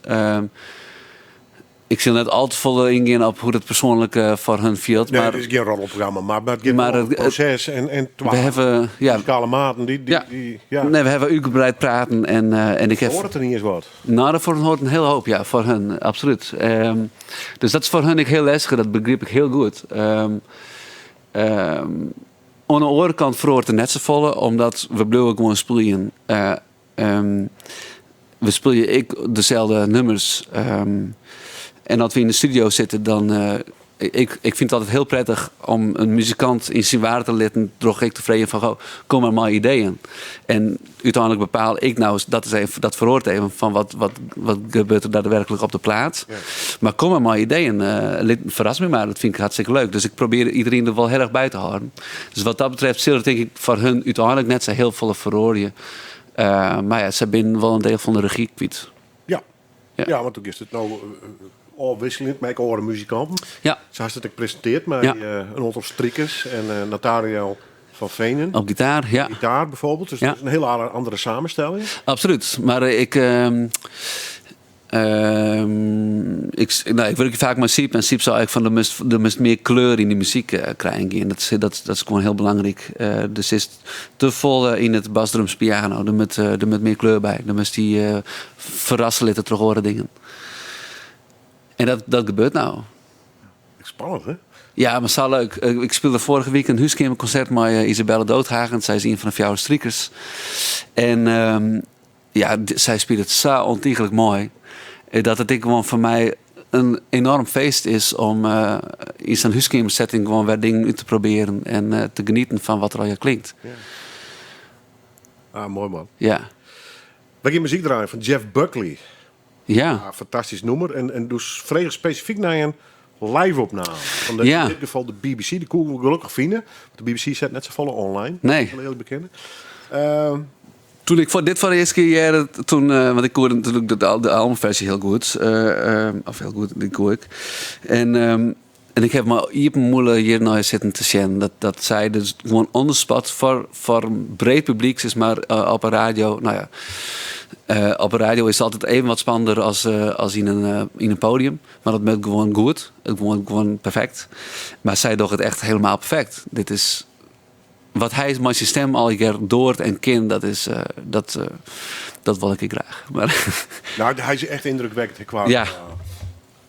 ik sil net al te folle yngean op hoe't it persoanlik foar hun fielt. Nee, it is gjin roddelprogramma, mar it giet om it proses en twa We hawwe, ja. muzikale maten die, Ja. die, ja. Nee, we hawwe útgebreid praten en ik ha Hoort it der iens wat? Nou, dat foar hun hoort in hiele hoop, ja, foar hun, absolút. Dus dat is foar hun ek hiel lestich, dat begryp ik hiel goed. Oan de oare kant feroaret der net safolle, omdat we bliuwe gewoan spyljen. We spylje ek deselde nûmers. En as we yn de studio sitte, dan, ik fyn it altyd hiel prettich om in muzikant yn syn waarde te litten troch ek te freegjen fan, goh, kom mar mei ideeën. En úteinlik bepaal ik nou, dat is even, dat feroaret even fan wat gebeurt der daadwerklik op de plaat. Mar kom mar mei ideeën, ferras my mar, dat fyn ik hartstikke leuk. Dus ik probearje iderien der wol hiel erch by te hâlden. Dus wat dat betreft sil it tink ik foar hun úteinlik net sa hiel folle feroarje. Mar ja, sy binne wol in diel fan de regy kwyt. Ja, want do giest it no ôfwikseljend mei oare muzikanten. Sa hast it ek presintearre mei, in oantal strikers en Nathaniel van Venen. Op gitaar, ja. Gitaar bijvoorbeeld. Dus dat is in hiele andere samenstelling. Absolút. Mar Ik, no, ik wurkje faak mei Syb en Syb sei ek fan der moast, der moast mear kleur yn dy muzyk krijen gean. Dat, dat, dat is gewoan hiel belangryk. Der sit te folle yn it basdrums piano. Der moat, der moat mear kleur by. Der moatst dy ferrasse litte troch oare dingen. En dat, dat gebeurt no. Spannend, hè? Ja, mar sa leuk. Ik spile foarige wike in húskeamerkonsert mei Isabelle Doodhagen. Sy is ien fan de fjouwer strikers. En ja, sy spilet sa ontiegelijk moai. Dat it ek gewoan foar my in enorm feest is om yn sa'n húskeamersetting gewoan wer dingen út te probearjen en te genieten fan wat der allegear klinkt. Ja. Ah, moai man. Ja. Wy gean muzyk draaien fan Jeff Buckley. Ja. Ah, fantastysk nûmer. En do frege spesifyk nei in live-opname. Fan de, Ja. yn dit gefal de BBC. Dy koene we gelokkich fine. Want de BBC set net safolle online. Nee. Ik sil earlik bekenne. Toen ik dit foar de earste kear hearde, toen, want ik koe natuerlik de albumfersje hiel goed. Of hiel goed, dy koe ik. En en ik ha mei iepen mûle hjir nei sitten te sjen. Dat, dat sy dus gewoan on the spot foar in breed publyk, sis mar, op 'e radio. No ja, op 'e radio is it altyd even wat spannender as yn in podium. Mar dat moat gewoan goed. It moat gewoan perfekt. Mar sy dogge it echt helemaal perfekt. Dit is wat hy mei syn stim allegear doart en kin, dat is, dat wol ik graach. Mar Nou, hy is echt yndrukwekkend kwa. Ja.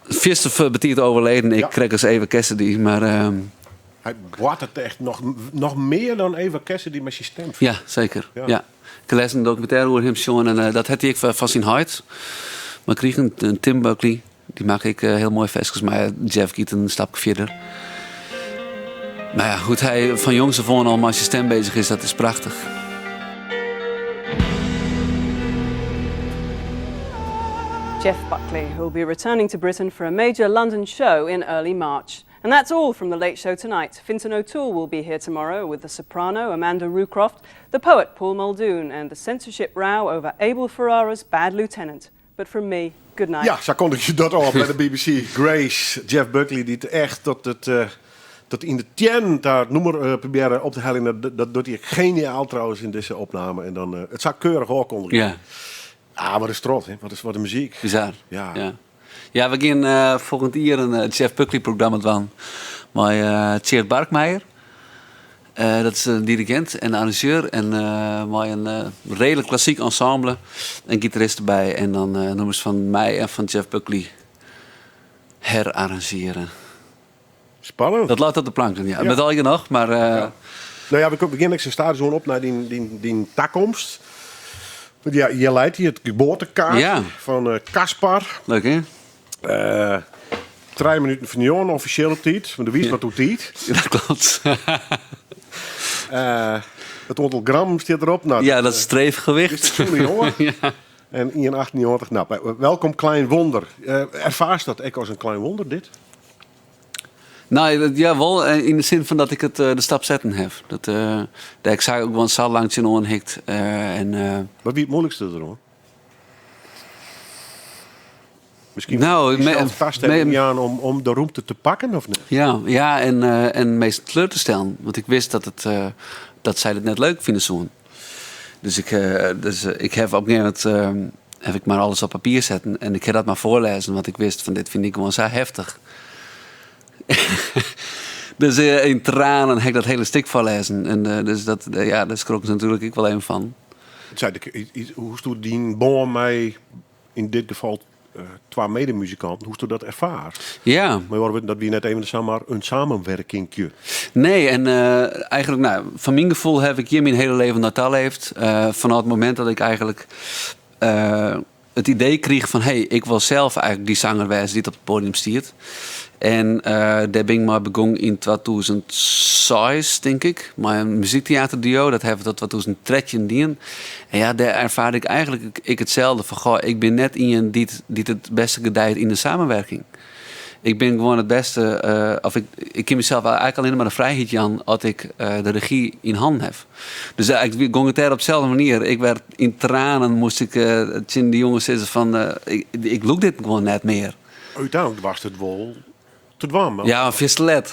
Fierste betiid overleden. Ik krek as Eva Cassidy, mar Hy boartet echt noch mear dan Eva Cassidy mei syn stim. Ja, seker. Ja. Ja. Ik lês in dokumintêre oer him sjoen en dat hat hy ek fan syn heit. Mar krigen in Tim Buckley, dy makke ek hiel moaie ferskes, mar Jeff giet in stapke fierder. Mar ja, hoe't hy fan jongs af oan al mei syn stim bezich is, dat is prachtich. Jeff Buckley, who will be returning to Britain for a major London show in early March. And that's all from The Late Show tonight. Fintan O'Toole will be here tomorrow with the soprano Amanda Roocroft, the poet Paul Muldoon, and the censorship row over Abel Ferrara's Bad Lieutenant. But from me, good night. Ja, sa kondigje dat ôf by de BBC. Grace, Jeff Buckley, dy't echt tot, it, tot yn de teannen ta it nûmer probearre op te heljen. Dat, dat docht hy geniaal trouwens yn dizze opname. En dan it sa keurich ôfkondigje. Ah, wat in strot, hè? Wat in muzyk. Bizar. Ja. Ja. Ja, we gean folgjend jier in Jeff Buckley programma dwaan mei Tjeerd Barkmeijer. Dat is in dirigint en arrangeur en mei in reedlik klassyk ensemble en gitarist derby. En dan nûmers fan my en fan Jeff Buckley herarrangearje. Spannend. Dat leit op de planken, ja. Ja. Met al noch, mar Ja. No ja, we begjinne ek sa stadichoan op nei dyn takomst. Want ja, hjir leit hy, it geboartekaart fan Caspar. Leuk, hè? 3 minuten foar njoggen offisjele tiid, want do wiest wat oer tiid. Ja, dat kloppet. It oantal gram stiet derop. No, Ja, dat is streefgewicht. Is de sûne jonge. En 1,98. No, welkom klein wonder. Erfaarst dat ek as in klein wonder, dit? No, ja, wol yn de sin fan dat ik it de stap setten haw. Dat dêr ik sa ek gewoan sa lang tsjinoan hikt. En Wat wie it muoilikste deroan? Miskien No, dysels tastimming jaan om de rûmte te pakken, of net? Ja, ja, en minsken teleur te stellen. Want ik wist dat sy dit net leuk fine soene. Dus ik haw op in gegeven momint haw ik mar alles op papier setten. En ik ha dat mar foarlêzen, want ik wist fan dit fyn ik gewoan sa heftich. Dus yn tranen ha ik dat hiele stik foarlêzen. En dus dat, ja, dêr skrokken se natuerlik ek wol even fan. Sei de, hoe hast dyn bân mei, yn dit gefal twa medemuzikanten, hoe hast dat erfaar? Ja. Mar dat wie net even samar in samenwerkinkje. Nee, en eigenlijk, no, fan myn gefoel haw ik hjir myn hiele leven nei ta leefd. Fanôf it momint dat ik eigenlijk it idee krige fan, hey, ik wol sels eigenlijk dy sanger wêze dy't op it podium stiet. En dêr bin ik mei begûn yn 2006, tink ik, mei in muzykteaterduo. Dat ha we tot 2013 dien. En ja, dêr erfaarde ik eigenlijk ek itselde. Fan, goh, ik bin net ien dy't it bêste gedijt yn de samenwerking. Ik bin gewoan it bêste, of ik kin mysels eigenlijk allinne mar de frijheid jaan as ik de regy yn hannen haw. Dus ik gong it dêr op deselde manier. Ik werd yn tranen, moast ik tsjin dy jonges sizze fan, ik lûk dit gewoan net mear. Uteinlik doarst it wol te dwaan, mar Ja, mar fierste let.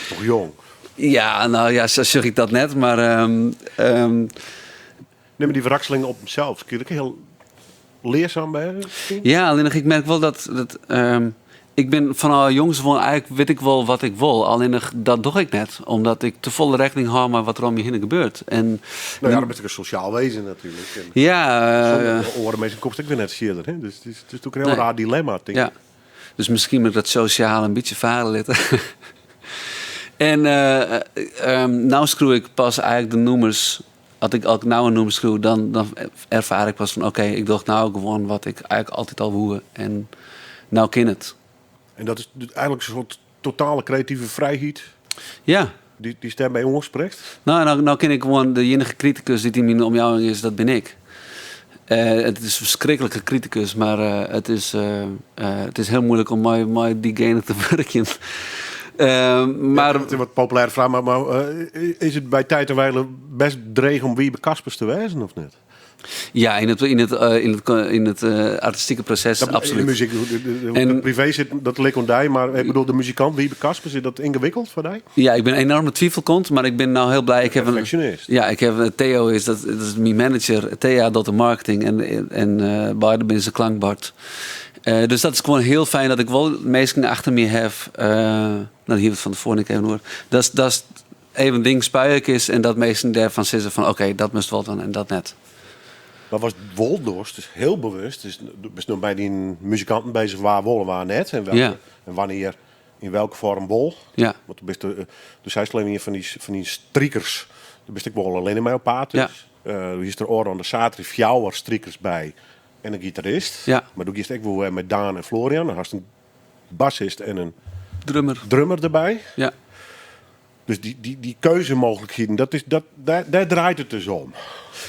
Toch jong? Ja, no ja, sa sjoch ik dat net, mar Nee, mar dy wrakseling op himsels, kin ik hiel. learzaam wêze? Ja, allinnich ik merk wol dat, dat ik bin fanôf jongs oan eigentlik wit ik wol wat ik wol, allinnich dat doch ik net, omdat ik te folle rekkening hâld mei wat der om my hinne gebeurt. En No ja, dan bist ek in sosjaal wezen natuerlik. En ja, sûnder oare minsken komst ek wer net fierder. Hè? Dus it is natuerlik in hiel Nee. raar dilemma, tink Ja. ik. Dus miskien moat ik dat sosjale in bytsje fare litte. En no skriuw ik pas eigentlik de nûmers. As ik, as ik no in nûmer skriuw, dan, dan erfaar ik pas fan oké, ik doch no gewoan wat ik eigentlik altyd al woe. En no kin it. En dat is eigentlik in soart totale kreative frijheid Ja. dy'tst dêrby oansprekt? No, no, no kin ik gewoan, de iennige kritikus dy't yn myn omjouwing is, dat bin ik. It is in ferskriklike kritikus, mar it is hiel muoilik om mei dygene te wurkjen. Mar It is in wat populêre fraach, mar is it by tijd en wijle bêst dreech om Wiebe Kaspers te wêzen of net? Ja, yn it artistike proses Dat, absolút. De muzyk, de privee sit, dat lit oan dy, mar ik bedoel, de muzikant Wiebe Kaspers, is dat yngewikkeld foar dy? Ja, ik bin in enorme twivelkont, mar ik bin no hiel bliid. Ik ha in, Perfectionist. Ja, ik ha, Theo is, dat, dat is myn manager. Thea docht de marketing en beide binne se klankbord. Dus dat is gewoan hiel fijn dat ik wol minsken achter my ha. No, hiene we it fan tefoaren ek even oer. Dat, dat even ding spuie kinst en dat minsken dêrfan sizze fan oké, dat moatst wol dwaan en dat net. Mar watst wol dochst, is hiel bewust, is, do bist no by dyn muzikanten bezich wa wol en wa net. En, welke, en wannear, yn welke foarm wol. Want do bist, do seist al even ien fan dy strikers. Do bist ek wol allinne mei op paad. Dus, do hiest der ôfrûne saterdei fjouwer strikers by en in gitarist. Mar do giest ek wol wer mei Daan en Florian. Dan hast in bassist en in Drummer. drummer derby. Dus dy keuzemooglikheden, dat is, dat, dêr, dêr draait it dus om.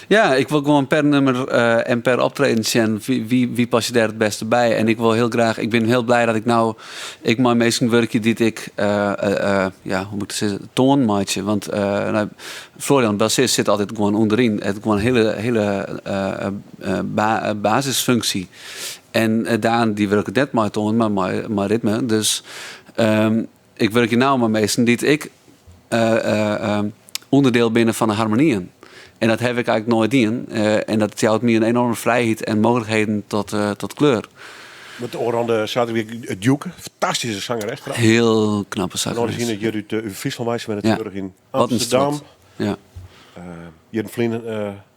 Ja, ik wol gewoan per nûmer en per optreden sjen wie past dêr it bêste by. En ik wol hiel graach, ik bin hiel bliid dat ik no ek mei minsken wurkje dy't ik, ja, hoe moat ik it sizze, toan meitsje. Want no, Florian, bassist, sit altyd gewoan ûnderyn. It hat gewoan in hiele, hiele basisfunksje. En Daan, dy wurket net mei toan, mar mei ritme. Dus ik wurkje no mei minsken dy't ek ûnderdiel binne fan de harmonyen. En dat ha ik eigentlik noait dien. En dat jout my in enorme frijheid en mooglikheden tot kleur. Want ôfrûne saterdei wie Djoeke, fantastyske sangeres trouwens. Hiel knappe sangeres. En hjir út Fryslân wei, se wennet tsjintwurdich yn Wat in Amsterdam. strot. Ja. Hjir yn ferline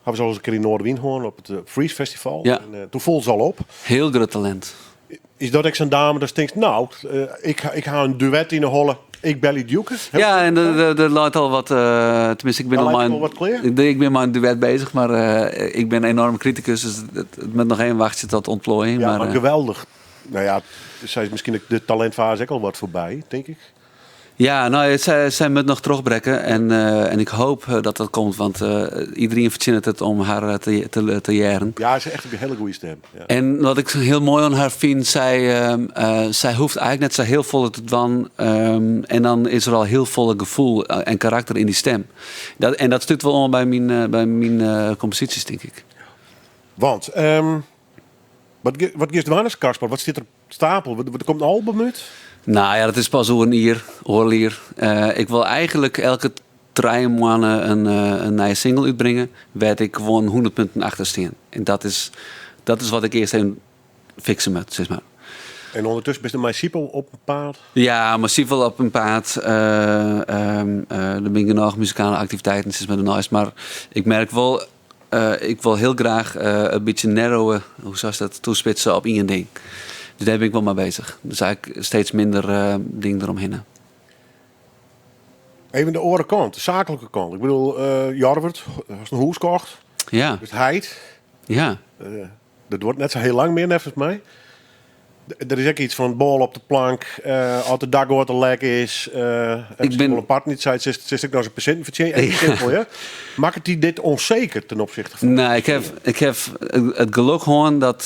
hawwe se al ris in kear yn Noardewyn hân op it Freeze Festival. En doe foel se al op. Hiel grut talint. Is dat ek sa'n dame datst tinkst, no, ik ha in duet yn 'e holle, ik belje Djoeke? Ja, en der leit al wat, tenminste ik bin Daar al leit mei al wat klear? Ik bin mei in duet bezich, mar ik bin enorm kritikus, dus it moat noch even wachtsje tot ûntploaiing. Ja, mar, mar geweldich. No ja, sy is miskien ek de talintfaze ek al wat foarby, tink ik. Ja, no, sy moat noch trochbrekke en ik hoopje dat dat komt, want iderien fertsjinnet it om har te hearren. Ja, se is echt in hiele goede stim. Ja. En wat ik hiel moai oan har fyn, sy hoecht eigentlik net sa hiel folle te dwaan en dan is der al hiel folle gefoel en karakter yn dy stim. En dat slút wol oan by myn komposysjes, tink ik. Want, wat giest dwaan as Kasper? Wat stiet der op stapel? Der komt in album út? No ja, dat is pas oer in jier, oardel jier. Ik wol eigentlik elke 3 moanne in nije single útbringe, wêr't ik gewoan 100 punten achter stean. En dat is wat ik earst even fikse moat, sis mar. En ûndertusken bist mei Siepel op 'en paad? Ja, mei Siepel op 'en paad. Der binne genôch muzikale aktiviteiten, sis mar, derneist. Mar ik merk wol, ik wol hiel graach in bytsje narrowe, hoe seist dat, toespitse op ien ding. Dus dêr bin ik wol mei bezich. Dus eigentlik steeds minder ding deromhinne. Even de oare kant, de saaklike kant. Ik bedoel, Jorwert, hast in hûs kocht. Bist heit. Dat duorret net sa hiel lang mear, neffens my. Der is ek yts fan bôle op de plank, as de dakgoat lek is. Ik bin wol in part net seit, sitst ek noch ris persinten fertsjinje. Even simpel, ja. Makket dy dit ûnseker ten opsichte fan Nee, ik ha it gelok hân dat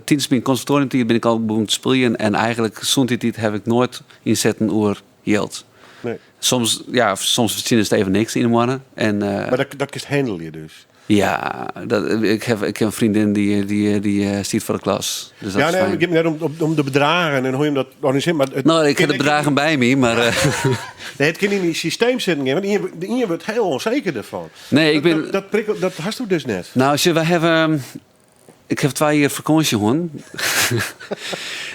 tidens myn konservatoriumtiid bin ik al begûn te spyljen en eigentlik sûnt dy tiid ha ik noait ynsetten oer jild. Nee. Soms, ja, soms fertsjinnest even niks yn 'e moanne. En, Mar dat kinst handelje dus? Ja, dat, ik ha in freondin dy stiet foar de klas. Dus dat Ja, is nee, fijn. it giet my net om de bedragen en hoe je dat organisearret. Mar it No, ik ha kin de bedragen by my, mar, Nee, it kin yn dyn systeem sitten gean, want de ien wurdt hiel ûnseker derfan. Nee, ik Dat bin prikkel, dat hasto dus net. No, sjoch, wy hawwe. Ik haw twa jier fakânsje hân.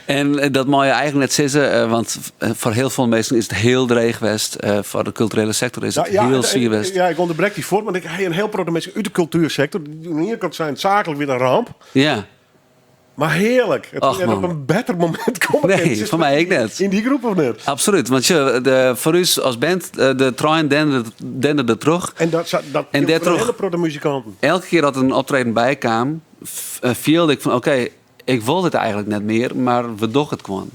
En dat mei je eigenlik net sizze, eh, want foar hiel folle minsken is it hiel dreech west. Eh, foar de kulturele sektor is it hiel swier west. Ja, ik ûnderbrek dy fuort, want ik ha in hiel protte minsken út de kultuersektor. Oan de iene kant seinen saaklik wie it in ramp. Ja. Mar hearlik. It Och, net op man. in better momint komme Nee, kin. foar my ek net. Yn dy groep of net? Absolút, want sjoch, de, foar ús as band, eh, de trein denderde, denderde troch. En dat, dat En jildt foar in dêrtroch- hiele protte muzikanten. Elke kear dat in optreden bykaam, fielde ik fan oké, ik wol dit eigenlik net mear, mar we dogge it gewoan.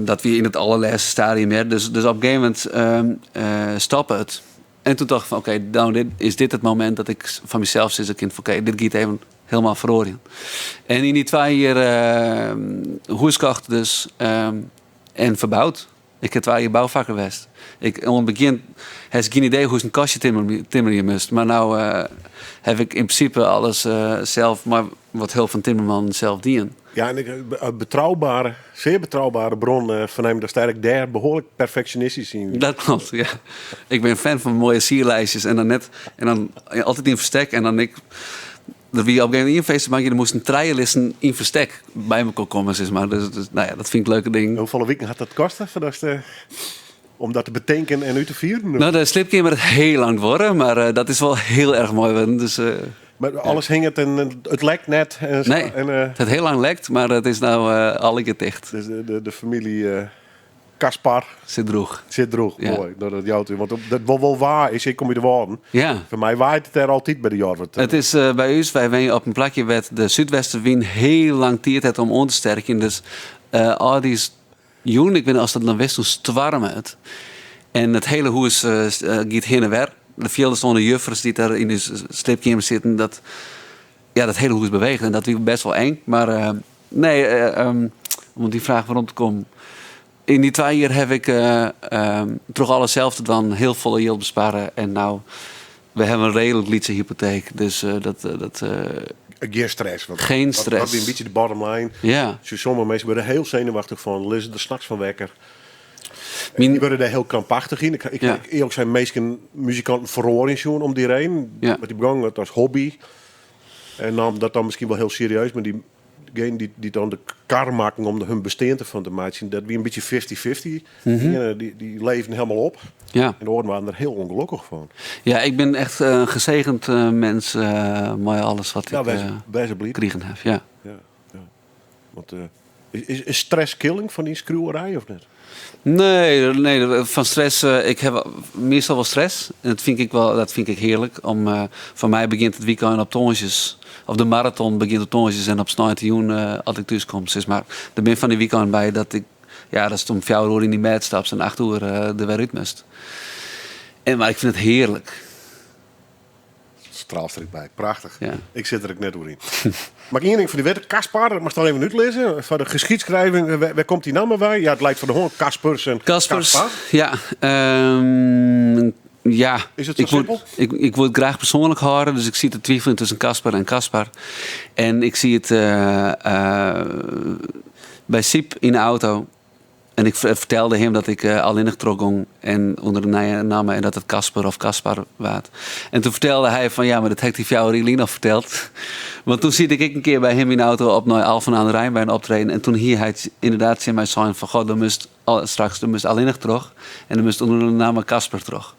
Dat wie yn it allerlêste stadium hear. Dus, dus op in gegeven momint stoppe it. En toen tocht ik fan oké, no dit, is dit it momint dat ik fan mysels sizze kin fan oké, dit giet even hielendal feroarjen. En yn dy twa jier hûs kocht dus en ferboud. Ik ha twa jier boufakker west. Ik, oan it begjin hast gjin idee hoe'tst in kastje timmerje moatst. Mar no haw ik yn prinsipe alles sels mei wat help fan timmermannen sels dien. Ja, en ik, betrouwbare, zeer betrouwbare bron fernim datst eigenlik dêr behoarlik perfeksjonistysk yn Dat kloppet, ja. Ik bin fan fan moaie sierlijstjes en dan net en dan altyd yn ferstek en dan ik Der wie op in gegeven momint ien feestbankje, der moasten trije listen yn ferstek by mekoar komme, sis mar. Dus, dus, no ja, dat fyn ik leuke dingen. Hoefolle wiken hat dat koste foardatst, om dat te betinken en út te fieren? No, de sliepkeamer hat hiel lang duorre, mar eh, dat is wol hiel erch moai wurden. Dus, eh, Mar alles hinget en it lekt net? En, nee, en, it hat hiel lang lekt, mar it is no allegear ticht. Dus de, de, de famylje Caspar. Sit droech. Sit droech, Ja. moai. Dat, dat jout u. Want op, dat wol wol waar is, ik kom út de Wâlden. Ja. Foar my waait it dêr altyd by de Jorwert. It is eh, by ús, wy wenje op in plakje wêr't de súdwestenwyn hiel lang tiid hat om oan te sterkjen. Dus eh al dy jûn, ik wit net oftst dat noch witst, toen stoarme it. En it hiele hûs eh, giet hinne en wer. De fierder oan de juffers dy't dêr yn de sliepkeamer sitten, dat, ja, dat hiele hûs beweecht. En dat wie best wol eng. Mar eh, nee, eh, om op dy fraach werom te kommen. Yn dy twa jier haw ik eh, troch alles sels te dwaan hiel folle jild besparre. En no, we hawwe in reedlik lytse hypoteek. Dus dat, dat Gjin stress. Want Geen dat- stress. Dat wie in bytsje de bottom line. Ja. Sommige minsken wurde hiel senuwachtich fan, lizze der nachts fan wekker. Myn- Die wurde dêr hiel krampachtich yn. Ik, ik, Ja. ik, earlik sein, minsken, muzikanten feroarje sjoen om dy reden. Ja. Want dy begongen it as hobby. En namen dat dan miskien wol hiel serieus. Mar dyjingen dy't, dy't dan de kar makken om der hun bestean fan te meitsjen, dat wie in bytsje 50-50. Dy, dy, dy leefden hielendal op. Ja. En de oaren waarden der hiel ûngelokkich fan. Ja, ik bin echt in gesegend mins mei alles wat Ja, ik wês, wês bliid. krigen haw. Ja. Ja, ja. Want is, is, is stress killing fan dyn skriuwerij of net? Nee, nee, fan stress. Ik haw meastal wol stress. En dat fyn ik wol, dat fyn ik hearlik. Om, foar my begjint it wykein op tongersdeis. Of de maraton begjint op tongersdeis en op sneintejûn as ik thús kom. Sis mar. Der binne fan dy wykeinen by dat ik, ja, datst om fjouwer oere yn dyn bêd stapst en acht oere der wer út moatst. En, mar ik fyn it hearlik. Straalst der ek by. Prachtich. Ja. Ik sit der ek net oer yn. Mar ien ding fan dy witte, Caspar, dat moatst dan even útlizze. Foar de geschiedschrijving, wêr komt dy namme wei? Ja, it leit foar de hân, Kaspers en Kaspers, Caspar. ja. Ja. Is it sa Ik woe, simpel? ik, ik woe it graach persoanlik hâlde, dus ik siet te twiveljen tusken Casper en Caspar. En ik siet by Syb yn de auto. En ik fertelde him dat ik allinnich trochgong en ûnder de nije namme en dat it Casper of Caspar waard. En toen fertelde hy fan ja, mar dat ha ik dy fjouwer jier lyn al ferteld. Want toen siet ik ek in kear by him yn de auto op nei Alphen aan de Rijn by in optreden. En toen hie hy ynderdaad tsjin my sein fan goh, do moatst al, straks do moatst allinnich troch en do moatst ûnder de namme Casper troch.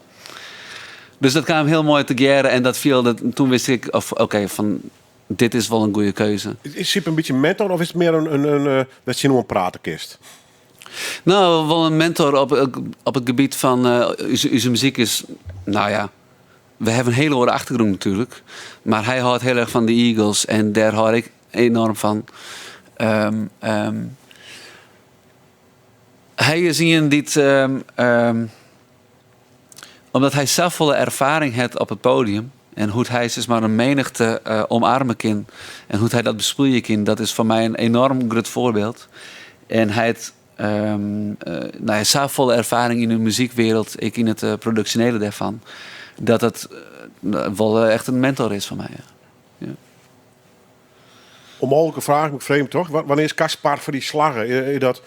Dus dat kaam hiel moai tegearre en dat fielde, toen wist ik of oké, fan dit is wol in goede keuze. Is Syb in bytsje mentor of is it mear in, in, in wêr'tst tsjinoan prate kinst? No, wol in mentor op, op it gebiet fan uh, ús muzyk is, no ja, we hawwe in hiele oare achtergrûn natuerlik. Mar hy hâldt hiel erch fan de Eagles en dêr hâld ik enoarm fan. Hy is ien dy't, omdat hy safolle erfaring hat op it podium en hoe't hy sis mar in menichte omarme kin en hoe't hy dat bespylje kin, dat is foar my in enoarm grut foarbyld. En hy hat no ja, safolle erfaring yn de muzykwereld, ek yn it produksjonele dêrfan, dat it wol echt in mentor is foar my. Ja. Ja. Ûnmooglike fraach, mar ik freegje him toch. Wannear is Caspar foar dy slagge? Is dat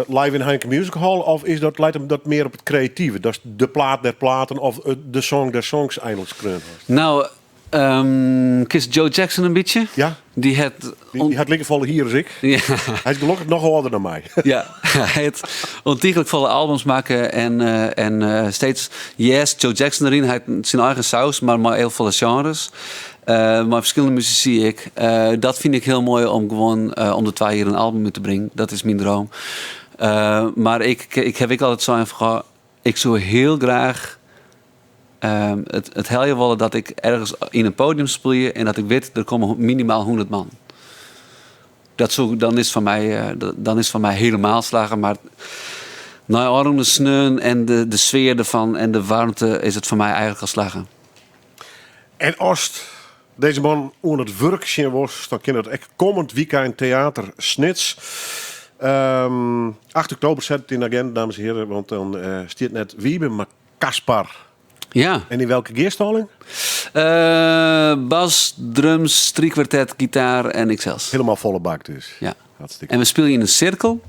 live yn Heineken Music Hall of is dat, leit him dat mear op it kreative? Dat is de plaat der platen of de song der songs einlik skreaun hast? No, Um, Kinst Joe Jackson in bytsje? Ja. Dy hat... Dy hat likefolle hier as ik. Ja. Hy is gelokkich noch âlder dan my. Ja, hy hat ûntichlik folle albums makke en, eh, en eh, steeds yes, Joe Jackson deryn. Hy hat syn eigen saus, mar mei hiel folle genres. Uh, mei ferskillende musisy ek. Uh, dat fyn ik hiel moai om gewoan uh, om de twa jier in album út te bringen. Dat is myn dream. Mar ik, ik ha ek altyd sein fan, ik soe hiel graach it, it helje wolle dat ik ergens yn in podium spylje en dat ik wit, der komme minimaal 100 man. Dat soe, dan is foar my, dan is foar my hielendal slagge. Mar nei ôfrûne sneon en de, de sfear derfan en de waarmte is it foar my eigentlik al slagge. En ast dizze man oan it wurk sjen wolst, dan kin dat ek kommend wykein Theater Snits. 8 oktober set it yn de agenda, dames en heren, want dan uh, stiet net Wiebe, mar Caspar. Ja. En yn welke gearstalling? Uh, bas, drums, strykkwartet, gitaar en iksels. Hielendal folle bak dus. Ja. Hartstikke. En we spylje yn in sirkel.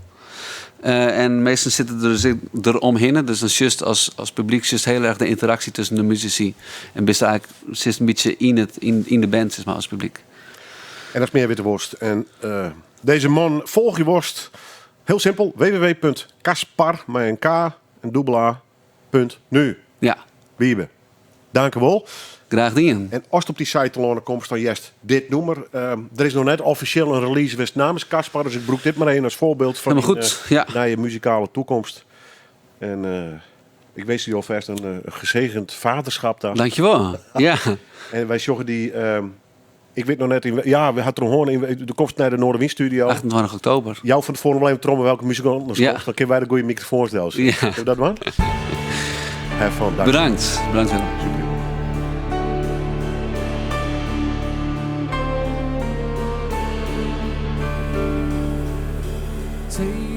Uh, en meastal sitte der, der omhinne. Dus dan sjochst as, as publyk sjochst hiel erch de ynteraksje tusken de musisy. En bist eigentlik sitst in bytsje yn, it, yn, yn de band, sis mar, as publyk. En ast mear witte wolst en uh, dizze man folgje wolst, hiel simpel, www.caspar mei in K en dûbel A, punt nu. Ja. Wiebe, dankewol. Graach dien. En ast op dy site telâne komst, dan hearst dit nûmer. Um, der is noch net offisjeel in release west namens Caspar, dus ik brûk dit mar even as foarbyld fan Hielendal goed, ja. nije muzikale takomst. En uh, ik winskje jo alfêst in uh, gezegend vaderschap ta. Dankjewol. Ja. En wy sjogge dy. Um, ik wit noch net. Yn, ja, we ha it hân. Do komst nei de Noardewyn Studio. 28 oktober. Jou fan tefoaren wol even troch welke muzikanten Ja. komst. Dan kinne wy de goede mikrofoans delsette. Ja. Kinne we dat dwaan? Have fun. Dank. Bedankt. Bedankt Willem. Super. Take